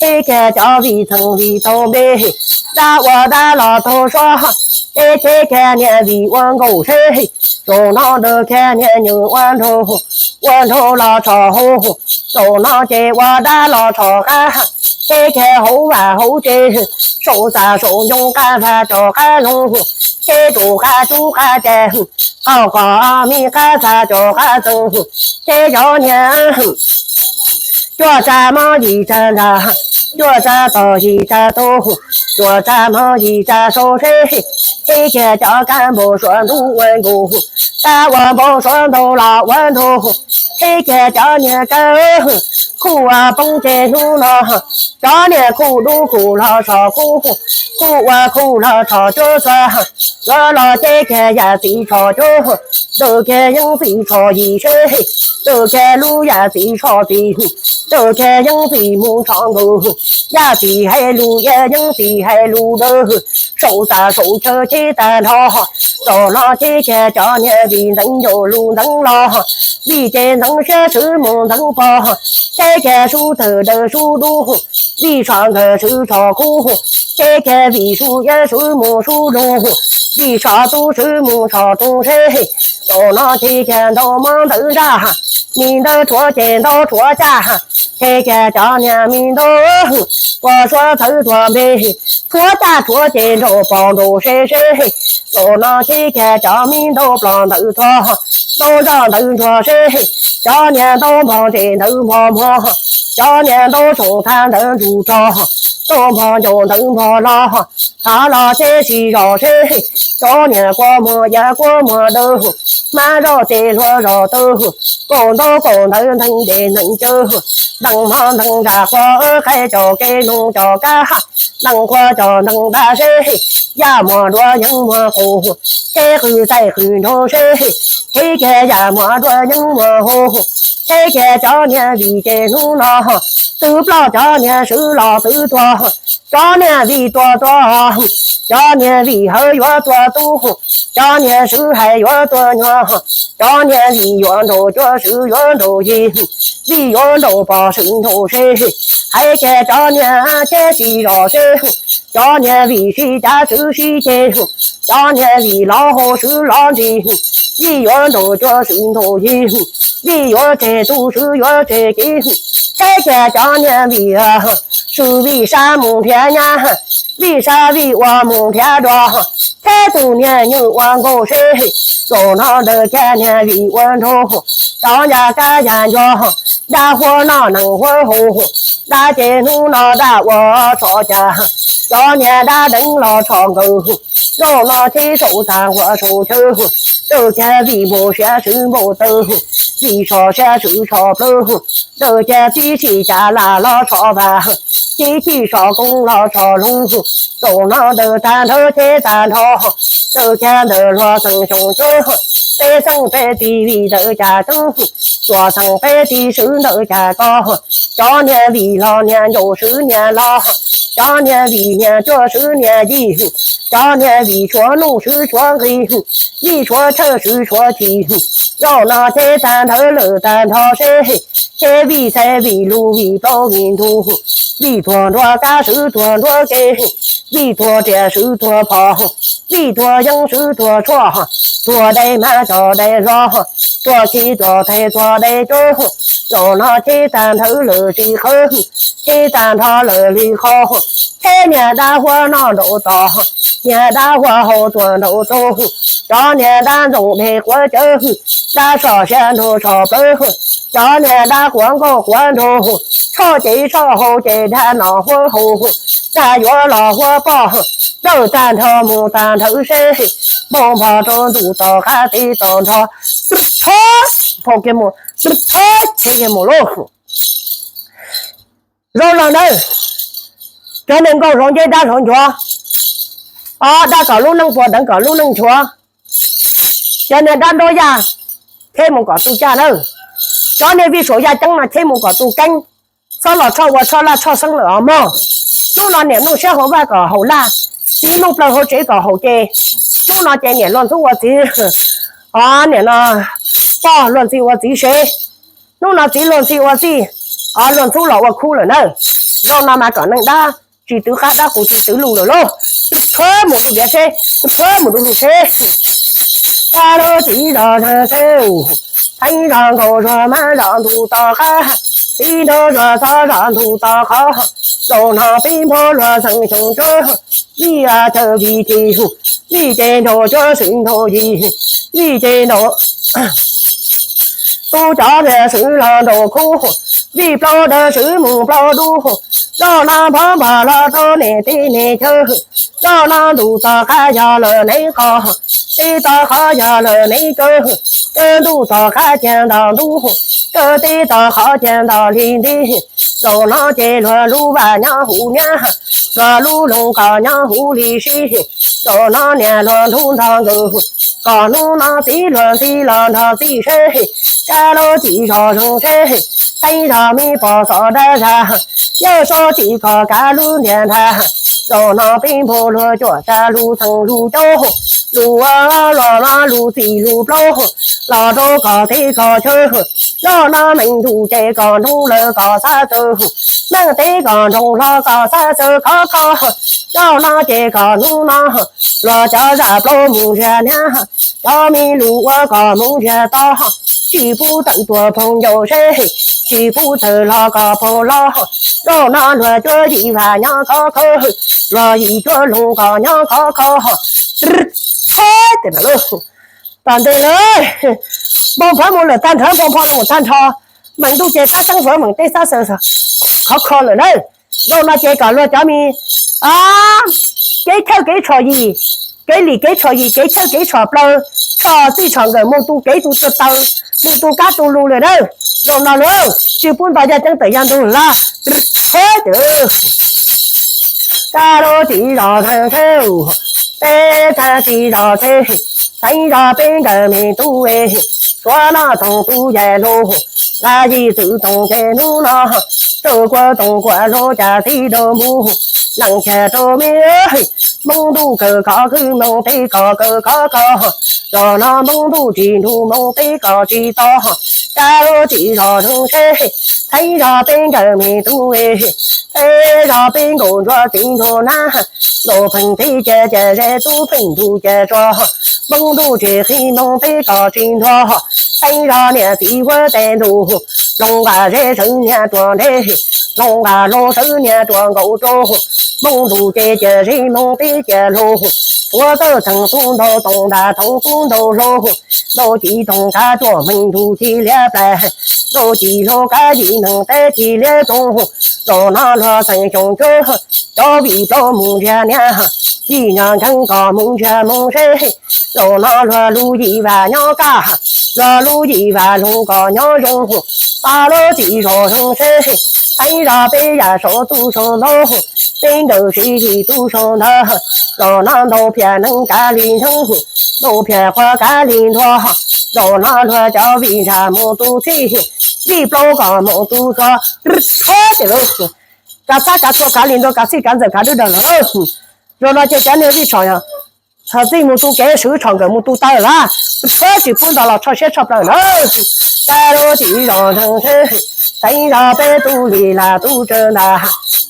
teb kiag cov vij txheem vij taug npe, dab ua dab los taug suab, teb teb kiag niag vij ua nkaus seb, zaum no dawg kiag niag nws ua nraug, ua nraug los tsho hauv, zaum no ces ua dab los tsho qab, teb kiag hauv vas hauv tsev, saum txaj saum ncoo qab vas cov qab loog, teb rau qab cub qab cai, qaum qos me qab txag cov qab txeeg, teb cov niag cuaj tsa mob yim tsa ntsag, cuaj tsa tog yim tsa taug, cuaj tsa mob yim tsa sau seb, teb kiag cov kab npau suav ntuj ua nkaus, kab ua npau suav ntaug los ua nraug, teb kiag cov niag kab khuj ua poob ces hnub no, cov niag khuj dub khuj los tsho khuj, khuj ua khuj los tsho cuab xwb, yuav los teb kiag yam txiv tsho cuab, ntawm kiag yeeb txiv tsho yim seb, ntawm kiag lub yam txiv tsho txiv, ntawm kiag yeeb txiv mus tsho nkaus, yam txiv hais lus iab yeeb txiv hais lus dawb, saum txaj saum chaw teb tag nrho, zaum no teb kiag cov niag vij ntxeev ncaus lus ntxeev los, vij ces ntxeev siab swv mus ntxeev pog, teb kiag sub tawg dawb sub dub, vij tsho nkawg swv tsho kub, teb kiag vij sub iab swv mus sub loog, vij tsho tub swv mus tsho roog seb, zaum no teb kiag ntau mob ntawv ntsaj, mi ntawv rhuav ces ntau rhuav caj, teb kiag cov niag mi ntawv, ua suav txhawv tuag npe, rhuav caj rhuav ces nraug pog nraug seb seb, zaum no teb kiag cov mi ntawv plos ntawv tuag, ntau zoj ntawv ntsuag seb, cov niag ntawv npog ntses ntawv npog muag, cov niag ntawv tsoom thab ntawv ntsuj rog, ntawv npog ncaus ntawv npog los, thov los teb zis zos seb, cov niag kua muag yav kua muag dawb, hmab zoj tes hluav zos tawg, kaum ntaub kaum ntawv ntees dej ntees cawv, ntees hmo ntees ntsag qhua qaib cov kev noog cov kab, ntees qhua cov ntees dab seb, yaj muag duav yeeb muag qus, teb qws txaij qws nraug seb, teb kiag yaj muag duav yeeb muag hau, teb kiag cov niag vij ces hnub no, twv ploj cov niag swv los twv tuag, cov niag vij tuag tuag, cov niag vij hawv yuav tuag tub, cov niag swv hais yuav tuag nyuag, cov niag vij yuav nraug cuab swv yuav nraug yig, vij yuav nraug pog swv nraug seb, hais kiag cov niag teb zis zos seb, cov niag vij sib cav swv sib ceg, cov niag vij los hau swv los ntsis, vij yuav nraug cuab swv nraug yig, vij yuav tseg tub swv yuav tseg kiv, teb kiag cov niag vij, swv vij sab mus nrhiav nyab, vij sab vij ua mus nrhiav dua, teb tus niag nywj ua nkaus seb, zaum no ntawm kiag niag vij ua nraug, cov ncas kab yag ncuag, dab huab noj nees huab haus, dab ces hnub no dab ua tsho cas, cov niag dab deev los tsho nkaws, zaum no teb saum txaj nquas saum chaw, ntawm kiag vij npau siab swv npau taw, vij tsho siab swv tsho plawv, ntawm kiag tib si cas lam los tsho vas, Tib chim so koob los tso loo, zaum no ntawm tag nrho cheb tag nrho, ntawm kiag ntawm luag xeem xyoo cuab, peb xeem peb tis vim ntawm cas ceeb, tuam xeem peb tis swb ntawm cas ko, cov niag vim los niag ncaus swb niag los, cov niag vim niag cuab swb niag yig, cov niag vim tshuav nuj swb tshuav nqis, vim tshuav tshawj swb tshuav chim, zaum no cheb tag nrho lawm tag nrho seb, cheb vim xaiv vim lug vim plaub vim ntug, vim tuag nruab kab swb tuag nruab ke, vim tuag riam swb tuag phom, vim tuag yeeb swb tuag tshuaj, tuag dai mab cov dai hlo, tuag khi tuag thais tuag dai cuab, zaum no cheb tag nrho lawm tsis qhawv, cheb tag nrho lawm li qhov, cheb niag dab huab noj nraum tod, niag dab huab hau tuag nraum tod, cov niag dab ntxoov dej quav cawv, dab soj siab nrug soj plawv, cov niag dab quav nkauj quav nraug, soj ces soj hauv ces dab no huab hau, dab yuav los huab poj, dawm tag nrho mus tag nrho seb, npau npog rau ntuj tom qab teb tom nrho, phau kiag mus, cheb kiag mus lauj. Zoo los ntawd, cov neeg nkauj hloov nceb dab hloov nchuav, o dab kom lub neej puas deev kom lub neej nchuav, cov niag dab nraub yaj cheb mus kom tu caj lawm, cov niag vij suam yaj ceeb no cheb mus kom tu keeb, txhob los tshoj ua tshoj laj tshoj xeeb lawm os mog. Hnub no niam nuj siab hauv vaj kom haum laj, txiv nuj plaws hauv tsev kom haum ces, hnub no ces niam luag ntxub ua txiv, o niam no, pog luag ntxhi ua txiv sev, hnub no txiv luag ntxhi ua txij, o luag ntxub los ua khub lawm na. Zaum no mas kom neeg dab tsis twv qab dab qus tsis twv lus lawm lauj. Txhob mus rau tiav seb, txhob mus rau lus seb. Kab lub txiv zos zeeg seb, theeb zos nkaus zos mab zos ntuj tom qab, txiv nraug zos txhob zos ntuj tom qhov, zaum no peb npua luag xeem xyoo cuab, vij chaw vij chim, vij ces nraug cuab swm nraug yig, vij ces nraug tub cov niag swm los nraug khub, vij plaub dawb swm mus plaub dub, zaum no npog npog los rau niam teb niam chaw, zaum no ntuj tom qab yog lawm neb qos, teb tom qhov yog lawm neb kawg, kawg ntuj tom qab ciag nto ntub, kawg teb tom qhov ciag nto li nti, zaum no ces luag lub vaj nyob huv nyab, luag lub loog kos nyob huv li sib, zaum no niam luag nrug nrog nkaus, kom hnub no txiv luag ntxhi los nrog txij seb, kab lub txiv zos zeeg seb, theeb zos me pom xov dab zag, yawg sab txiv kom kav lub ntiag nrag, zaum no peb npua luag cuam tsa lug txheej lug caub, lug ua los no lug txij lug plaub, los rau kom teb kom chaw, zaum no meej ntuj ces kom nroog lawm kom xav xaw, meej teb kom nroog hlo kom xav xaw khov kho, zaum no ces kom hnub no, luag cov zaj plaub mus ntsiag niab, cov me lus ua kom mus ntsiag to, tsis pub tawm tuag phooj ywg seb, tsis pub tawm hlo kom phooj los, zaum no luag cuab yim vaj nyob khov kho, luag yim cuab loog kom nyob khov kho, tom ntej lawm, npau npho mus lawm tag nrho, npau npho los mus tag nrho, meej ntuj ces xab xeeb fawv meej teb xab xeeb khov kho lawm na. Zaum no ces kom luag cov me kev chawj kev tshom yim, kev lim kev tshom yim, kev chawj kev tshom plaws, tshom txij tshom nkawm mus tu kev tu taw, mus tu kab tu lus lawm na. Zaum no lawm tsis pub nto yaj ceeb tawm yaj ntug lawm. Kab lub txiv zos zeeg seb, peb txhab txiv zos seb, theeb zos peb nkawd me tub, suav noj toog tub yaj lug, laj yim txwv toog ces hnub no, tsuj kua toog kua lug cas txiv dua npug, leej chaj rau me, hmoob ntuj kawg khov khwb hmoob teb kos kawg khov kho, zaum no hmoob ntuj tsis nrug hmoob teb kos tsis to, kab lub txiv zos zeeg seb, theeb zos peb nkawd me tub, peb zos peb nkaus ntsuag txiv ntsuag nab, nkaus pheej txiv cia cia ze tub pheej ntug cia tso, hmoob ntuj tsis qhib hmoob teb kos tsis nrog, theeb zos niam txiv huab tais ntuj, hloov nqa ze sawv niag ruam nreb, hloov nqa hloov sawv niag ruam nkaus rau, hmoob ntuj ces cia ze hmoob teb cia lug, suav txawj txheej tub ntau toog nta thoov tub ntau hlo, ntau ci toog kav cuam meej ntuj ci liab plas, Luag cim luag kav yim neeg teb ci liab roob, zaum no luag xeem xyoo cuab, cov vim plaub mus nrhiav niam, yim nyuag nkeeg kom mus nrhiav moo seb. Zaum no luag lub yim vam nyob kaj, luag lub yim vam loog kom nyob zoo, pab lub txim zov zoo seb. Teev zog peb yam saum tub saum ntoo, peb nrawm siv yim tub saum ntawd. Zaum no ntaus phiaj neeg kav li nthoob, ntaus phiaj qhua kav li ntuag. Zaum no luag cov vim ntsaj mus tu txhij, vim plaub kom mus tu txhua, rwb rhuav tias lawm. Kav xab kav txhua kav li ntuag, kav txhij kav ntxawm kav dub dawg lawm. Zaum no ces cov niag vij tshom yog txhij mus tu kev, swv tshom nkawm mus tu taw lawm, rhuav tsis pub nto los tsho siab tsho plaws na. Kaj lub txim zos nteeg seb, teev zog peb tub li lam tub tsawv ntag,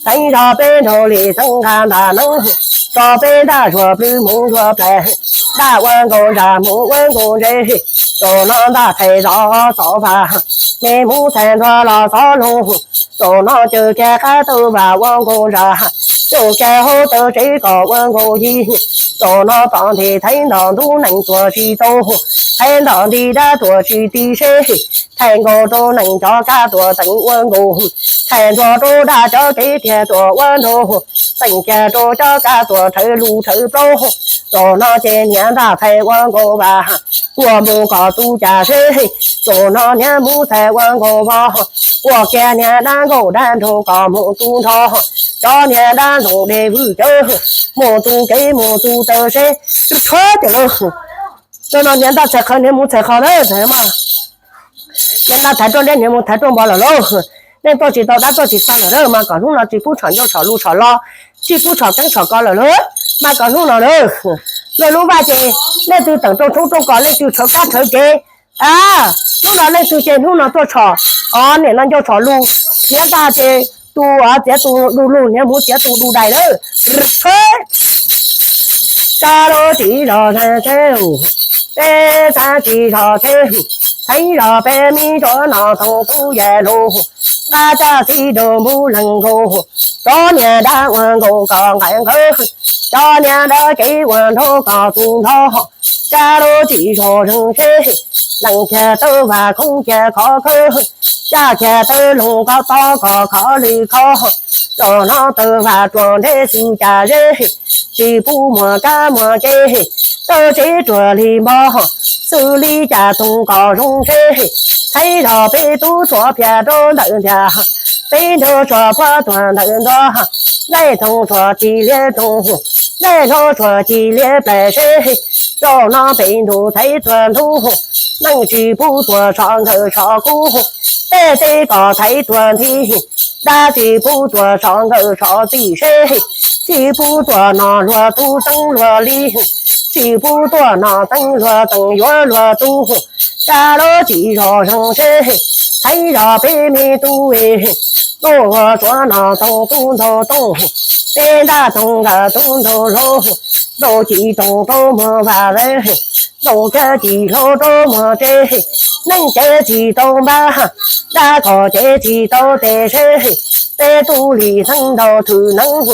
teev zog peb nraug li teeb nqa ntag neeb, tso peb ntaj zuag plwb hmoov zuag plas, ntaj ua nkaus ntsaj hmoov ua nkaus ntse, zaum no ntaj thaiv zov xov vas, me hmoov txhais ntuag los xov loog, zaum no caws kiag qab taw vas ua nkaus ntsaj, caws kiag hauv taw tsev kom ua nkaus yig, zaum no tom ntej thaiv ntom ntub nees tuag tsis tau, thaiv ntom nti dab tuag tsis ti seb, thaiv nkaus rau nees cov kab tuag teev ua nkaus, thaiv ntuag rau dab cov kev tiag tuag ua nraug, teem kiag rau cov kab tuag rhawv lub rhawv plaub, zaum no ces niam ntaj thaiv ua nkaus vas, ua npoo kom tu cas seb, zaum no niam hmoov txhais ua nkaus vos, ua kiag niag dab nkaum dab nraug kom mus tu nrho, cov niag dab nraug dej vwm cawv, mus tu kev mus tu taw seb, rwb rhuav tias lawm. Zaum no niam ntaj txhais qhov niam hmoov txhais qhov na, niam ntaj thaiv rau nreb niam hmoov thaiv rau npov lawm lauj. Neej tuaj tsis tau dab tuaj tsis txog lawm na, mas kom hnub no tsis pub tshom ncauj tshom lus tshom lo, tsis pub tshom keeb tshom ko lawm lauj, mas kom hnub no na, luag lub vaj ces leej twg teem rooj tshoob rooj kos, leej twg rhawv kab rhawv kev, hnub no leej twg ces hnub no tuaj tshom, o niam no ncauj tshom lus, niam ntaj ces tus txiav tus du lug, niam hmoov txiav tus du dais lawm. Rwb rhuav. Kaj lub txim zos nteeg seb, peb xav tsis zog seb, teev zog peb me ntsuav no toog tub yam lug, nqa caj txi rau npub leeg nkaus, cov niag dab ua nkaus kom nqaim nqawv, cov niag dab kev ua nraug kom tu nrho, kaj lub txim zos nteeg seb, lees kiag taw vas khoob kiag khov khawb, caj kiag taw loog koj tob kom khov li khov, zaum no taw vas ruam nreb xwb cas zeb, tsis pub muag kab muag kev, taw tsev ruam li npog, xws li cas toog kom zoo seb, teev zog peb tub txhuam phiaj rau ntawm ntiag, peb nraug tsuas puag tuag ntawm ntuag, nplaig toog tsuas ci liab rooj, nplaig hlob tsuas ci liab plas seb, zaum no peb ntuj thaiv tuag ntuj, neeg tsis pub tuag tshom nkawm tshom kub, tej teb kom thaiv tuag nthi, dab tsis pub tuag tshom nkawm tshom txim seb, tsis pub tuag no luag tub txeeb luag li, tsis pub tuag no txeeb luag txeeb yuav luag tub, kaj lub txim zos zoo seb, teev zog peb me tub, tuaj ua tsuav no toog tub ntaug tooj, peb ntaj toog nkawm tub ntaug hlau, ntaus ci toog rau muag vaj, ntaus kiag ci hlau rau muag tsev, neej cev tsis tau npab, dab kom cev tsis tau tes seb, peb tub li neeb ntaug thwm neeb,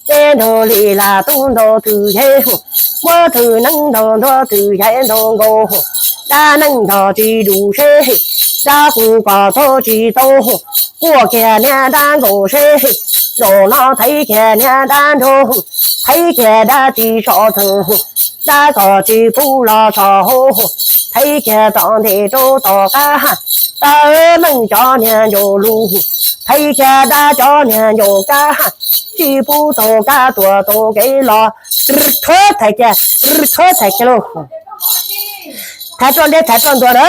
peb nraug li lam tub ntaug thwm yeg, muab thwm neeb ntaug ntuag thwm yeg ntaug nkaus, dab neeg nrog tsis dus seb, dab kuv kom tau tsis tau, quaj kiag niag dab nkaus seb, zaum no thaiv kiag niag dab nraug, thaiv kiag dab tsis so txeeg, dab kom tsis pub los so hauv, thaiv kiag tom ntej rau tom qab, dab neeg cov niag ncaus lus, thaiv kiag dab cov niag ncaus kab, tsis pub tau kab tuag tau kev los, rwb rhuav thaiv kiag, rwb rhuav thaiv kiag lauj. Thaiv rau nreb thaiv rau ntuag na,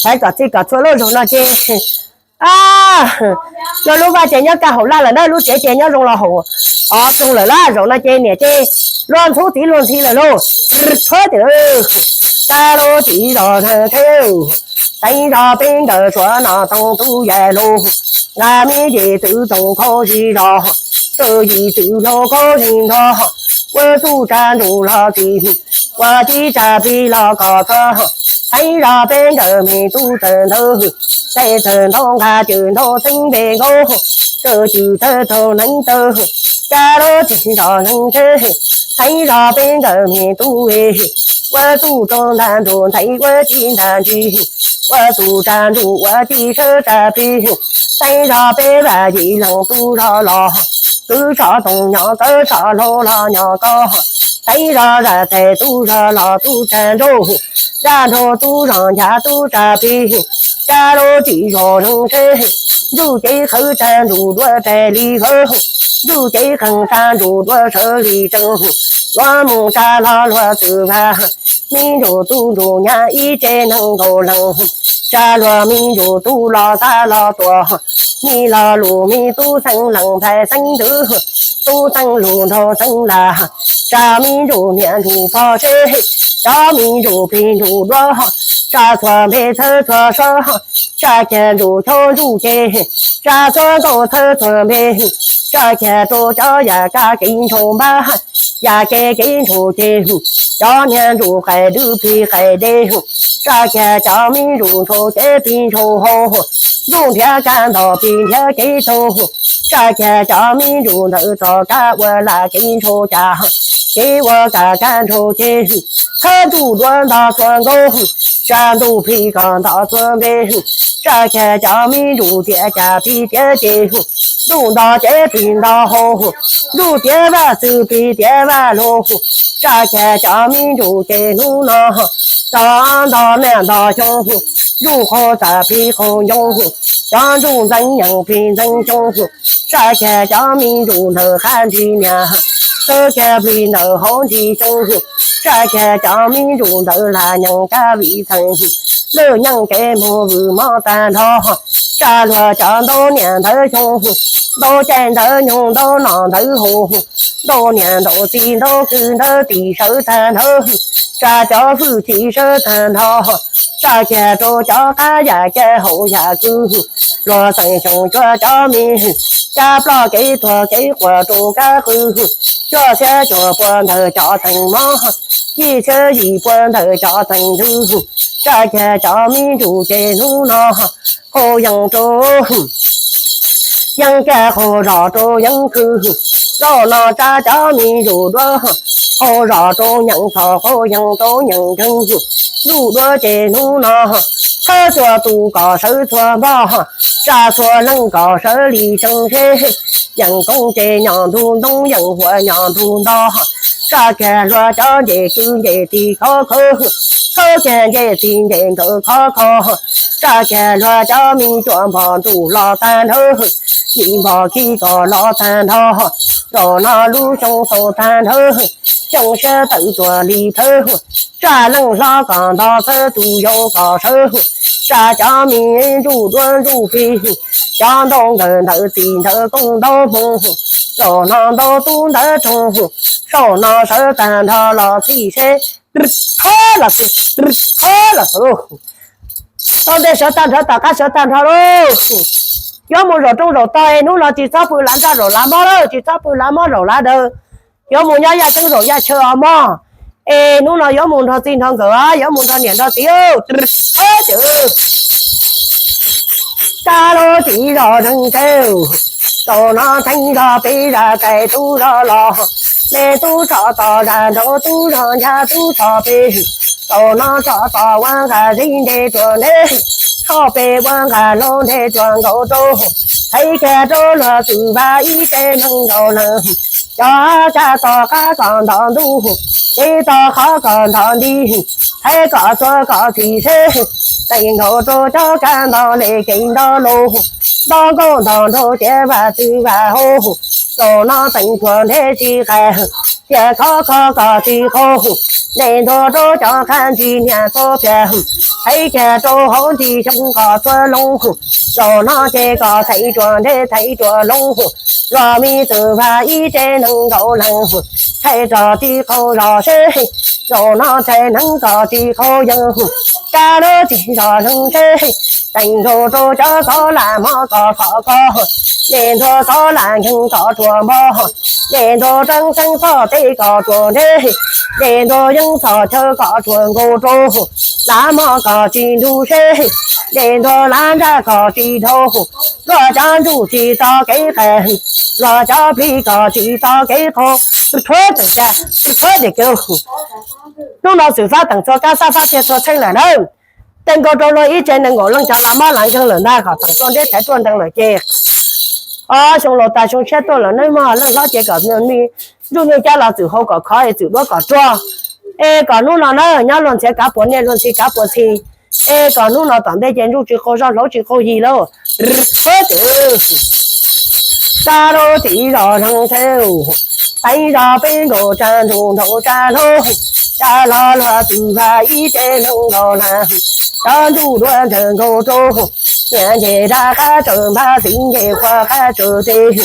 thaiv kom txhij kom txhua lub zaug no ces, luag lub vaj ces nyob kaj haum laj lawm na, lub tsev ces nyob zoo los haum ob roog lawm laj, zaum no ces niam ces luag ntxhub txiv luag ntxhi lawm lauj. Rwb rhuav tias, kaj lub txim zos nteeg seb, teev zog peb nkawm tsuav no toog tub yam lug, nqa me yim txwv toog khaub zig zog, tsawg yim txwv hlau khaub zig nrog, ua txuj tsa ntuj los txim, ua tib tsa plig los kom txog, teev zog peb nkawm me tub txawm ntawd, tej txawm ntaug nqa cwm ntaug txeeb npe nkaus, tsawg cwm txawg taug neeb tawg, kaj lub txim zos nteeg seb, teev zog peb nkawm me tub, ua txuj rau ntag ntuj ntxhais ua tib ntag ntsis, ua txuj tsa ntsuj ua ci sawv tsa plig, teeb zog peb vaj yim leej tub zog los, kwv tso toom nyob kawv tso hlau los nyob koj, teeb zog zaj txais tub zog los tub tsa ntsuj, tsa ntsuj tub zog nchav tub tsa plig, tsa lub tsis zog zeeg seb, ntsuj cev qhawv tsa ntsuj duav tsa li hawv, ntsuj cev qeeg tsa ntsuj duav sawv li tsees, luag mus tsa los luag txwm vaj, me ntsuj tub ntsuj nyab ib tsev neeg nkaus leej, tsa luag me ntsuj tub los xav los tuaj, me los lus me tub xeeb leej ntxhais xeeb ntxwv, tub xeeb lus nraug xeeb laj, tsa me ntsuj niam ntsuj pog seb, cov me ntsuj plig ntsuj duav, tsa txhua npe txhawb txhua sab, tsa kiag ntsuj chauv ntsuj ceg, tsa txhua nkauj txhawb txhua npe, tsa kiag rau cov yam kab kev ntshau npab, yam kev kev ntshau ceg, cov niag ntsuj qaij dwb plig qaij dej, tsa kiag cov me ntsuj ntshau cev plig ntshau hau, ntsuj nrhiav kab ntog plig nrhiav kev tau, tsa kiag cov me ntsuj ntawd txoj kab ua lam kev ntshau cas, kev ua kam kab ntshau ceg, txhawb ntsuj duav ntog txhua nkauj, tsa ntsuj plig kom ntog txhua npe, tsa kiag cov me ntsuj tiav cas plig tiav ceg, ntsuj ntog cev plig ntog hau, ntsuj tiav vaj txwv plig tiav vaj hlau, tsa kiag cov me ntsuj ceg hnub no, tso ntog niaj ntog xyoo, ntsuj qaug txaj plig qaug ncoo, cov ntsuj ntxeev yeej plig ntxeev xyoo, tsa kiag cov me ntsuj ntawm qab ntsis niaj, txhawb kiag plig ntawm hauv ntsis xyoo, tsa kiag cov me ntsuj ntawm laj nyeej kab vim txheej, lwj nyeej kev mus vwm mob tag nrho, tsa luag cov ntaub niam ntawv xyoo, ntaub caij ntawv nyoog ntaub nom ntawv haus, ntaub niam ntaub txiv ntaub kwv ntaub tij sawv tag nrho, tsa cov hwj chim sawv tag nrho, tsa kiag rau cov qab yam caj haus yam kwv, luag xeem xyoo cuag cov me, cab ploj kev tuag kev quaj rau kab qw, cuaj txhiab cuaj pua ntawm cov teeg mob, yim txhiab yim pua ntawm cov teeg ntxwv, tsa kiag cov me ntsuj ceg hnub no, qaug yees rau yeej kiag qaug zog rau yeeb khw, zaum no tsa cov me ntsuj duav, qaug zog rau nyeem txhoj qaug yees rau nyeem nkeeg, ntsuj duav ceg hnub no, txhawb txhua tus kom sawv txhua npog, tsa txhua leej kom sawv li tsees seb, yeem koob ceg nyob ntug ntoo yeem huam nyob ntug nto, tsa kiag luag cov ncej kwv ncej tij khov kho, txhawb kiag ncej txij ncej nkawm khov kho, tsa kiag luag cov me cuam npog ntuj los tag nrho, yim npog khi kom los tag nrho, zaum no lub xyoo xaus tag nrho, xyoo siab tawm tuag li thawv, tsa leej hlob kom ntog txhawb tus yau kom sawv, tsa cov me ntsuj duav ntsuj plig, cov ntaub nkawm ntawv txij ntawv koob ntaub hmoov, zaum no ntaub tub ntawv roog, zaum no sawv tag nrho los txhij seb, thab los, thab los, tau ntej sawv tag nrho tom qab sawv tag nrho lauj. Yuav mus zaum rooj zaum tog es hnub no tsis txhob pw lav ntsaj zaum lav mob lawm, tsis txhob pw lav mob zaum lav daw. Yuav mus nyob yaj ceeb zaum yaj chaw os mog. Es hnub no yuav mus nrog txij nrog nkawm, yuav mus nrog niam nrog txiv, thab ces kab lub tsis zog zeeg seb, zaum no theej zog peb zaj txais tub zog los, me tub tso tos zaj nraud tub zog ncha tub tso pem, zaum no tso tos ua nqa zeb nte rua nte, tso pem ua nqa hlau nte rua nkaus rau, thaiv kiag rau luag txwm vaj ib tsev neeg nkaus leej, cov kab tom qab kom nto ntuj, ces tom qhov kom nto nti, thaiv kom txhua kom txhij seb, teem nkaus rau cov kab nto le kev nto lauj, nto nkauj nto nraug tiav vaj txwv vaj hauv, zaum no teem tuag ntev tsis qais, tias khov kho kom tsis qaug, ntes ntua rau cov qab ntsis niag txhua pliag, thaiv kiag rau hauv ntsis xyoo kom txhua loo, zaum no ces kom thaiv rua ntev thaiv rua loo, luag me txwv vaj ib tsev neeg nkaus leej, thaiv rua tsis qaug zog seb, zaum no thaiv neeg kom tsis qaug yeej, kab lub tsis zog zeeg seb, teem nkaus rau cov xov lam mob kom khov kho, ntes ntua xov lam nkeeg kom rua npo, ntes ntua reeb xeeb txoj teb kom rua ntev, ntes ntua yeeb txhoj chaw kom rua nkaus rau, lav mob kom tsis ntug seb, ntes ntua lav ntsaj kom tsis dhau, luag cov ntsuj tsis tau kev qais, luag cov plig kom tsis tau kev qaug, rhuav tawm cas, rhuav tawm kev. Hnub no xwm fab teem txhua kab xab fab tiag txhua txheej lawm nawb. Tej nkaus rau luag ib tsev nees nkaum leej cov lav mob lav nkeeg lawm ntag, kom teem ruaj nreb thaiv ruaj nreeg lawm ces ob xyoo laus tas xyoo tshiab tuaj lawm nawb mog. Leej hlob ces kom ntsuj nyuj cab los txwm hau kom khov es txwm duab kom ruaj. Es kom hnub no na nyob luag ntxhi kav puas niaj luag ntxhi kav puas ntxhi. Es kom hnub no tom ntej ces ntsuj tsis qaug zog hlauv tsis qaug yig lauj. Rwb, tsa rau tim zos zeeg thev, teeb zos peb nkaus tsa ntuj nraug tsa hlau, tsa hlo luag twb vaj ib tsev neeg nkaus lawm. Cov ntuj dua ntsawg nkaus rau, niam nce dab qab tsaws npab, txiv nce qhua qab tsaws tes,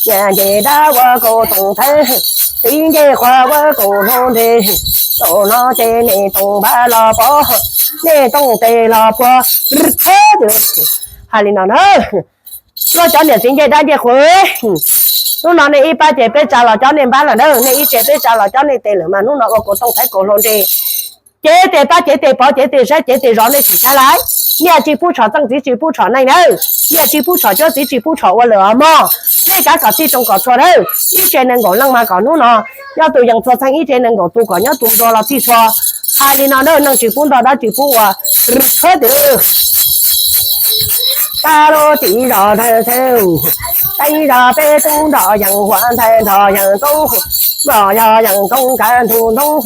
niam nce dab ua kaus toom thev, txiv nce qhua ua kaus hlau ntes. Zaum no ces nej toom npab los pov, nej toom tes los puag. Hais li no na, luag cov niam txiv nce dab nce qhua, hnub no nej ib pab ces peb tsa los cov nej npab lawm na, nej ib tsev peb tsa los cov nej tes lawm mas hnub no ua kaus toom thev kaus hlau ntes. Cev tes pab cev tes pov cev tes saib cev tes zov nej tsis saib lawm. Niaj tsis pub tshom txeej txiv tsis pub tshom neej na, niaj tsis pub tshom cuab txiv tsis pub tshom ua lawm os mog. Nej kav kom txhij roos kom txhua dawb, ib tsev nees nkaum leej mas kom hnub no nyob tus yees txhua txheej, ib tsev nees nkaum tus kom nyob tus ntuag los txhij txhua. Hais li no na, neeg tsis pub ntog dab tsis pub ua. Tag lub tim zos ntag, teeb zos peb tub nrog yees huam ntag, nrog yees koob, nrog yog yees koob kav ntug ntoob,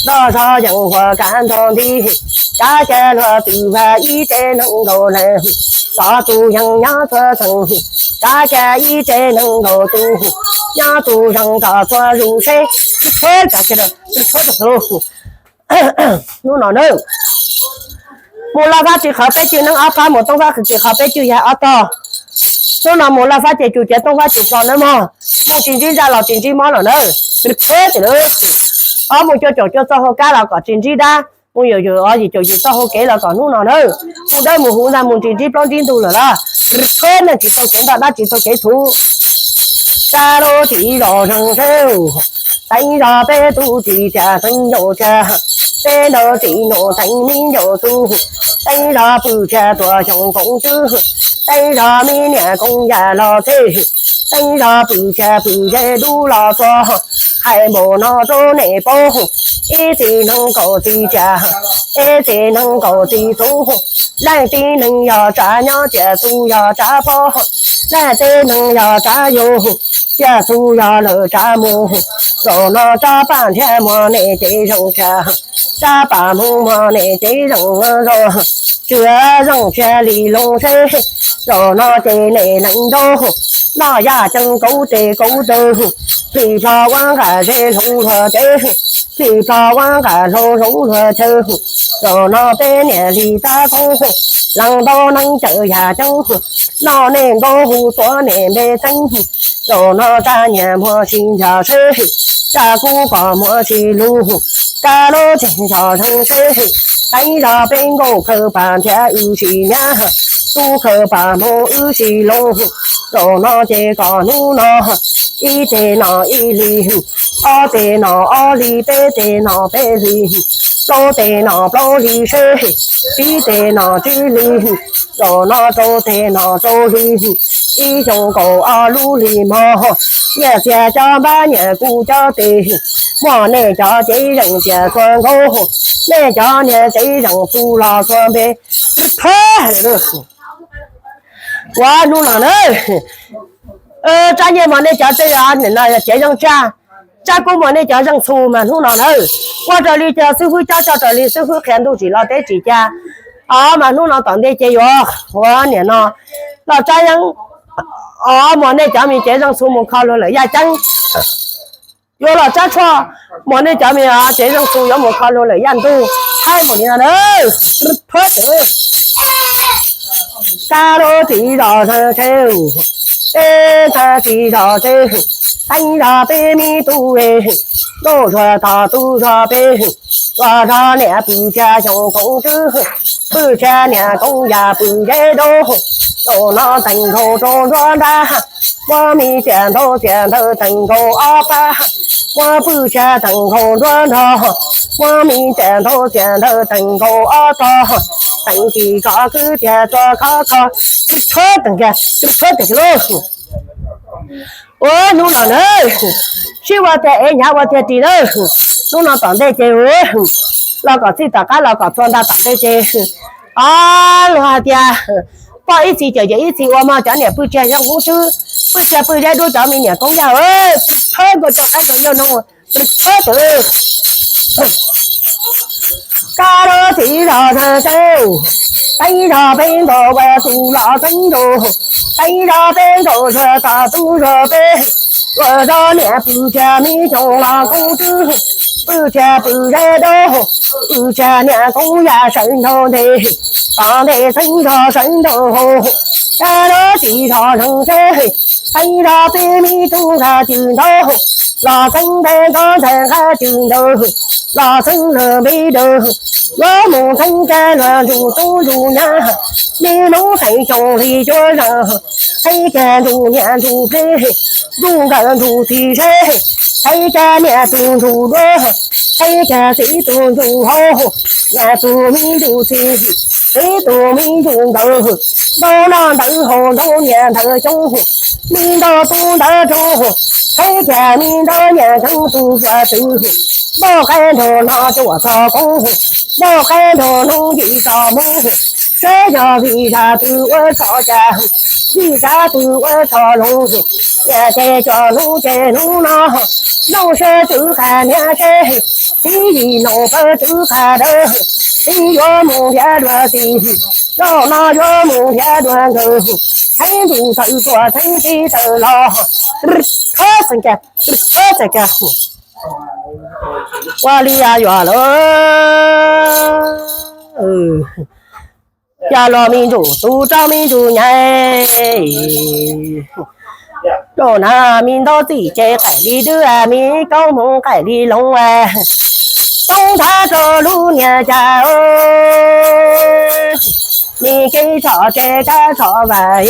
nrog zog yees huam kav ntug nti. Kav kiag luag twb vaj ib tsev neeg nkaus leej, txog tus yees nyob txhua txheej. Kav kiag ib tsev neeg nkaus tus, nyob tus yees kom txhua zus seb. Hnub no na, mus Laj Fab tsis qhov peb cwj neeb ob phab, mus Tooj Fab tsis qhov peb cwj yaig ob tog. Hnub no mus Laj Fab ces cus ciav Tooj Fab cus plho nawb mog. Mus tsis ntsib zaj los tsis ntsib mob lawm na. Ob mus cuaj caum cuaj txoj hau kab los kom tsis ntsib dab, mus yim caum yim txoj hau kev los kom hnub no na. Mus dawb mus huv ntag, mus tsis ntsib plaub ntsib ntug lawm las. Neeg tsis tau kev ntog dab tsis tau kev thuv. Tag lub tim zos zeeg seb, teeb zos peb tub tsis tsa teeb ncaus tsa, peb nrog txiv nus teeb me ncaus tub, teeb zos pw tsa tuam xyoo koom tswb, teeb zos me niam koom yam los txhij, teeb zos pw tsa pw ze dub los txog. Hais npaum no rau nej paub, ib txiv neeg kaum txiv tsa, ib txiv neeg kaum txiv tub, leej tib neeg yog tsav nyob, txiaj txhu yog tsav pov, leej tib neeg yog tsav yug, txiaj txhu yog lawv tsav mus. Zaum no tsav pam nrhiav muag nej cev zeeg tsa, tsav pam mus muag nej cev zeeg zog, tsuav zeeg tsia li loo seb. Zaum no ces nej leej nraug, noj yaj ceeb kauv tes kauv taw, hlis plho ua nqaij ze hloov luag cev, hlis plho ua nqaij hloov hloov luag chaw. Zaum no peb niam hlis txav koob, leej ntaub neeb cawm yaj ceeb, noj nej nkaub hu tuav nej npe txeeb. Zaum no tsa nyias muag sib ntsha seb, tsa kub kom muag sib lug, kab lub tsev zos zeeg seb, teeb zos peb nkaus khaws pam nrhiav wb sib nyab, tub khaws pam mus wb sib loo. Zaum no ces kom hnub no, ib teg no ib hlis, ob teg no ob hlis, peb teg no peb hlis, plaub teg no plaub hlis seb, tsib teg no tsib hlis, zaum no rau teg no rau hlis, ib xyoo kaum ob lub hlis mog. Nyias txiag cov npab nyias kub cov tes, muaj nej cov cev zeej txiaj txhua nkaus, nej cov niag cev zeej txhu los txhua npe. Ua hnub no na, tsa nyias muag nej cov tej no yog cev zeej tsa, tsa kub muag nej cov zeej txhu mas hnub no na, ua raws li cov xib hwb cob tso raws li xib hwb qhia ntuj tsim los teb tsim ca. Os mas hnub no tom ntej ces yuav ua niam no los tsa yeeb, os muag nej cov me cev zeej txhu mus kho luag lawm yaj ceeb. Yuav los tsab tshuaj, muag nej cov me cev zeej txhu yuav mus kho luag lawm yaj ntug. Thaij mus li no na, thuab tw. Kab lub txiv zos zeeg thev, peb txhab txiv zos thev, teeb zos peb me tub, nkauj zog tog tub zog peb, tuaj zog niam pw tsa xyoo koom tswb, pw tsa niam koom yam pw ze dub, zaum no teem nkaus rau nruab nrab, muab me txiaj ntaub txiaj ntawv teem nkaus ob pab, muab pw tsa teem nkaus nruab nrog, muab me txiaj ntaub txiaj ntawv teem nkaus ob tog, teem tsis kov kwv tiag txhua khov kho, tshuab teem kiag, tshuab teem kiag lauj. Ua hnub no na, sib ua tiag ev hnyav ua tiag ris na, hnub no tom ntej ces los kom txij tom qab los kom txhua ntag tom ntej ces Os, luag hais tias poj ib txhis cawm ces ib txhis ua mog, cov niam pw tseg zoo koob tswb, pw tseg pw zeb dub cov me niam koob yawg, pw thawb nkaus rau qaib rau yawg no, pw thawb tw. Koj lub txiv zos Nag Seb, teeb zog peb nkaus ua tus los teeb nkaus, teeb zog peb nkaus zog tom tub zog peb, ua zog niam pw tseg me xyoo los koob tswb, pw tseg pw zeb dub, pw tseg niam koob yawg sawv nraud ntej, tom ntej teeb zog sawv nraud hauv, koj lub txiv zos Nag Seb, teeb zog peb me tub nqa cwm ntaub, los teeb peb ntaub ntshe nqa cwm ntawd, los teeb lawm peb dawg, yuav mus teeb cag luag ntsuj tub ntsuj nyab, me noob teeb xyoo li cuab zeeg, teeb cag ntsuj niam ntsuj pleb, ntsuj nkawm ntsuj txiv seb, teeb cag niam tus ntsuj duab, teeb cag txiv tus ntsuj hauv, niam tus me ntsuj txiv, txiv tus me ntsuj nkawm, ntau noj ntawd haus ntau niam ntawd xyoob, me ntau tub ntawd roob, teeb cag me ntawd niam xyoob tus suav twg, npauj qaib nraug no cuam txog koob, npauj qaib nraug noob yim txog hmoov, seb yog vim zaj twg ua txhov cas, vim zaj twg ua txhov loov, niam ces cov hnub ces hnub no, noog seb tswv qab niam seb, txiv yim noog pab tswv qab dawb, txiv yuav mus nrhiav dua txiv, zaum no yuav mus nrhiav dua nkawd, theeb ntug tawm tuaj theeb teb tawm los, thab txeem ka, thab txeem ka, ua li yuav lawm. Yog los me ntsuj tus roj me ntsuj nyab, rau na me ntaub txim ces qaim li dub, me koob hmoov qaim li loov, toob nthab rau lub niag cas, me kev tso tseg kab tso vam,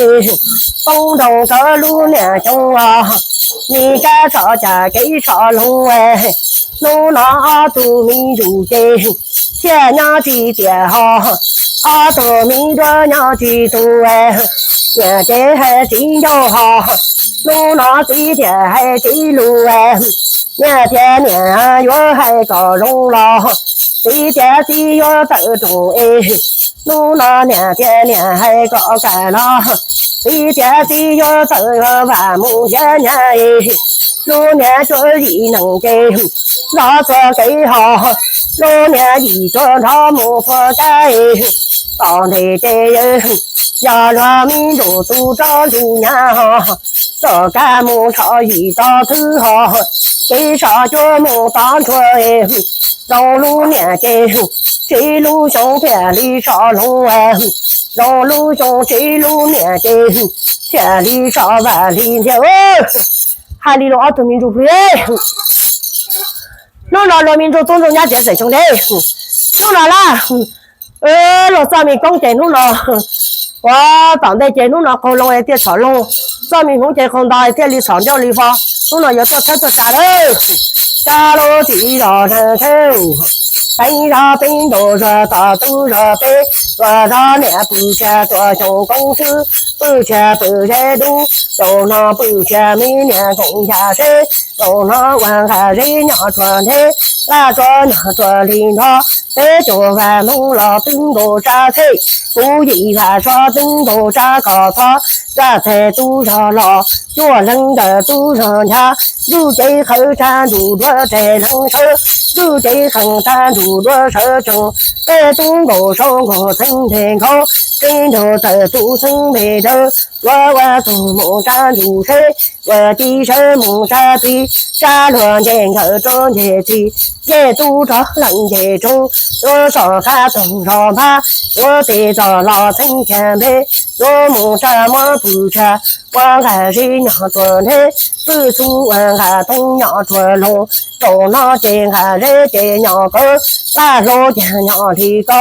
poob nroos rau lub niag xyoob os, me kab tso cas kev tso loov, hnub no ob tug me ntsuj ces thiaj nyob tsis tiam ho, ob tug me duab nyob tsis tu, niam ces hais tsis ncauj ho, hnub no txiv thiaj hais tsis lus, niam thiab niam yuav hais kom zoo los, txiv thiab txiv yuav tawm rooj es, hnub no niam thiab niam hais kom kam los, txiv thiab txiv yuav tawm vam mus thiab nyab es, lub niag cuab yim neeg ces, zov txhua kev ho, lub niag yim cuab nrov mus txhua kab es, tom ntej ces yog luag me ntsuj tus roj ntsuj nyab ho, txoj kab mus tso yim tog thwb ho, kev so cuab mus tod ntsuag es, zoo lub niag ces, tsis lub xyoo thiaj li so loov, zoo lub xyoo tsis lub niag ces, thiaj li so vam li nthiab. Hais li los ob tug me ntsuj plig, hnub no luag me ntsuj tub ntsuj nyab tsev xeem xyoo deb, hnub no laj, luag txoj me koob ces hnub no, ua tom ntej ces hnub no qaug loo es thiaj txhom loo, txoj me hmoov ces qaug nto es thiaj li txhom ncauj li fo, hnub no yuav tuaj thawb tuaj tsa lawm. Koj lub txiv zos Nag Seb, teeb zog peb ntaus zog tom tub zog peb, ua zog niam pw tshaj tuam xyoo koob tswb, pw tshaj pw zeb dub, zaum no pw tshaj me niam koom yam seb, zaum no ua nqa zeb nyob rua ntheb, laj tso nyob rua li nrho, peb caug vam hnub los twb nkaus tsab txhej, kuv yim vam tso twb nkaus tsab kos txhob, zaj txhais tub zog los, cuaj leeg ntawm tub zog ncha, zuj cev qhawv tsab ntsuj duav teg leeg sawv, zuj cev qhawv tsab ntsuj duav sawv tsees, peb tub nkaus saub nkaus txheeb npe nkhaus, tseeb nraug tawm tus txheeb npe dawb, yuav ua tug mus tsab ntsuj seb, ua ci sawv mus tsab txiv, tsab luag nce nkawd rau nce txiv, nce tub rog leej nce tsoov, yuav tso qab toog zog npab, yuav tes txog los txheeb kiag npe, yuav mus tsab muab pw tshaj, ua nqa zeb nyob rua ntheb, pw txhub ua nqa toob nyob rua loog, zaum no ces nqa zeb ces nyob kawg, laj hlau ces nyob li ko,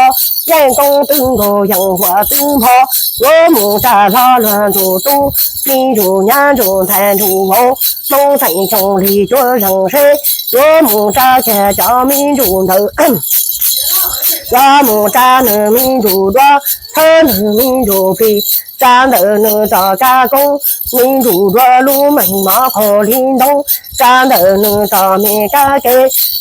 yeej koob twb nkaus yeej huam twb npho, yuav mus tsab hlo luag ntsuj tub, me ntsuj nyab ntsuj ntxhais ntsuj vauv, Hmoob xeem xyoo li cuab zeeg seb, yuav mus tsab kiag cov me ntsuj ntawd. Yuav mus tsa nws me ntsuj duav, thawb nws me ntsuj plig, tsa ntawm nws txoj kab koob, me ntsuj duav lub meej mov qaug li ntoo, tsa ntawm nws txoj me kab ke,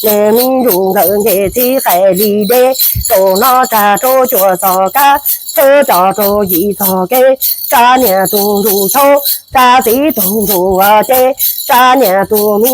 nws me ntsuj nkawm nce txiv qaim li dej, rau nov tsa rau cuaj txoj kab, thawb tso rau yim txoj kev, tsa niam tus ntsuj chauv, tsa txiv tus ntsuj ua ce, tsa niam tus me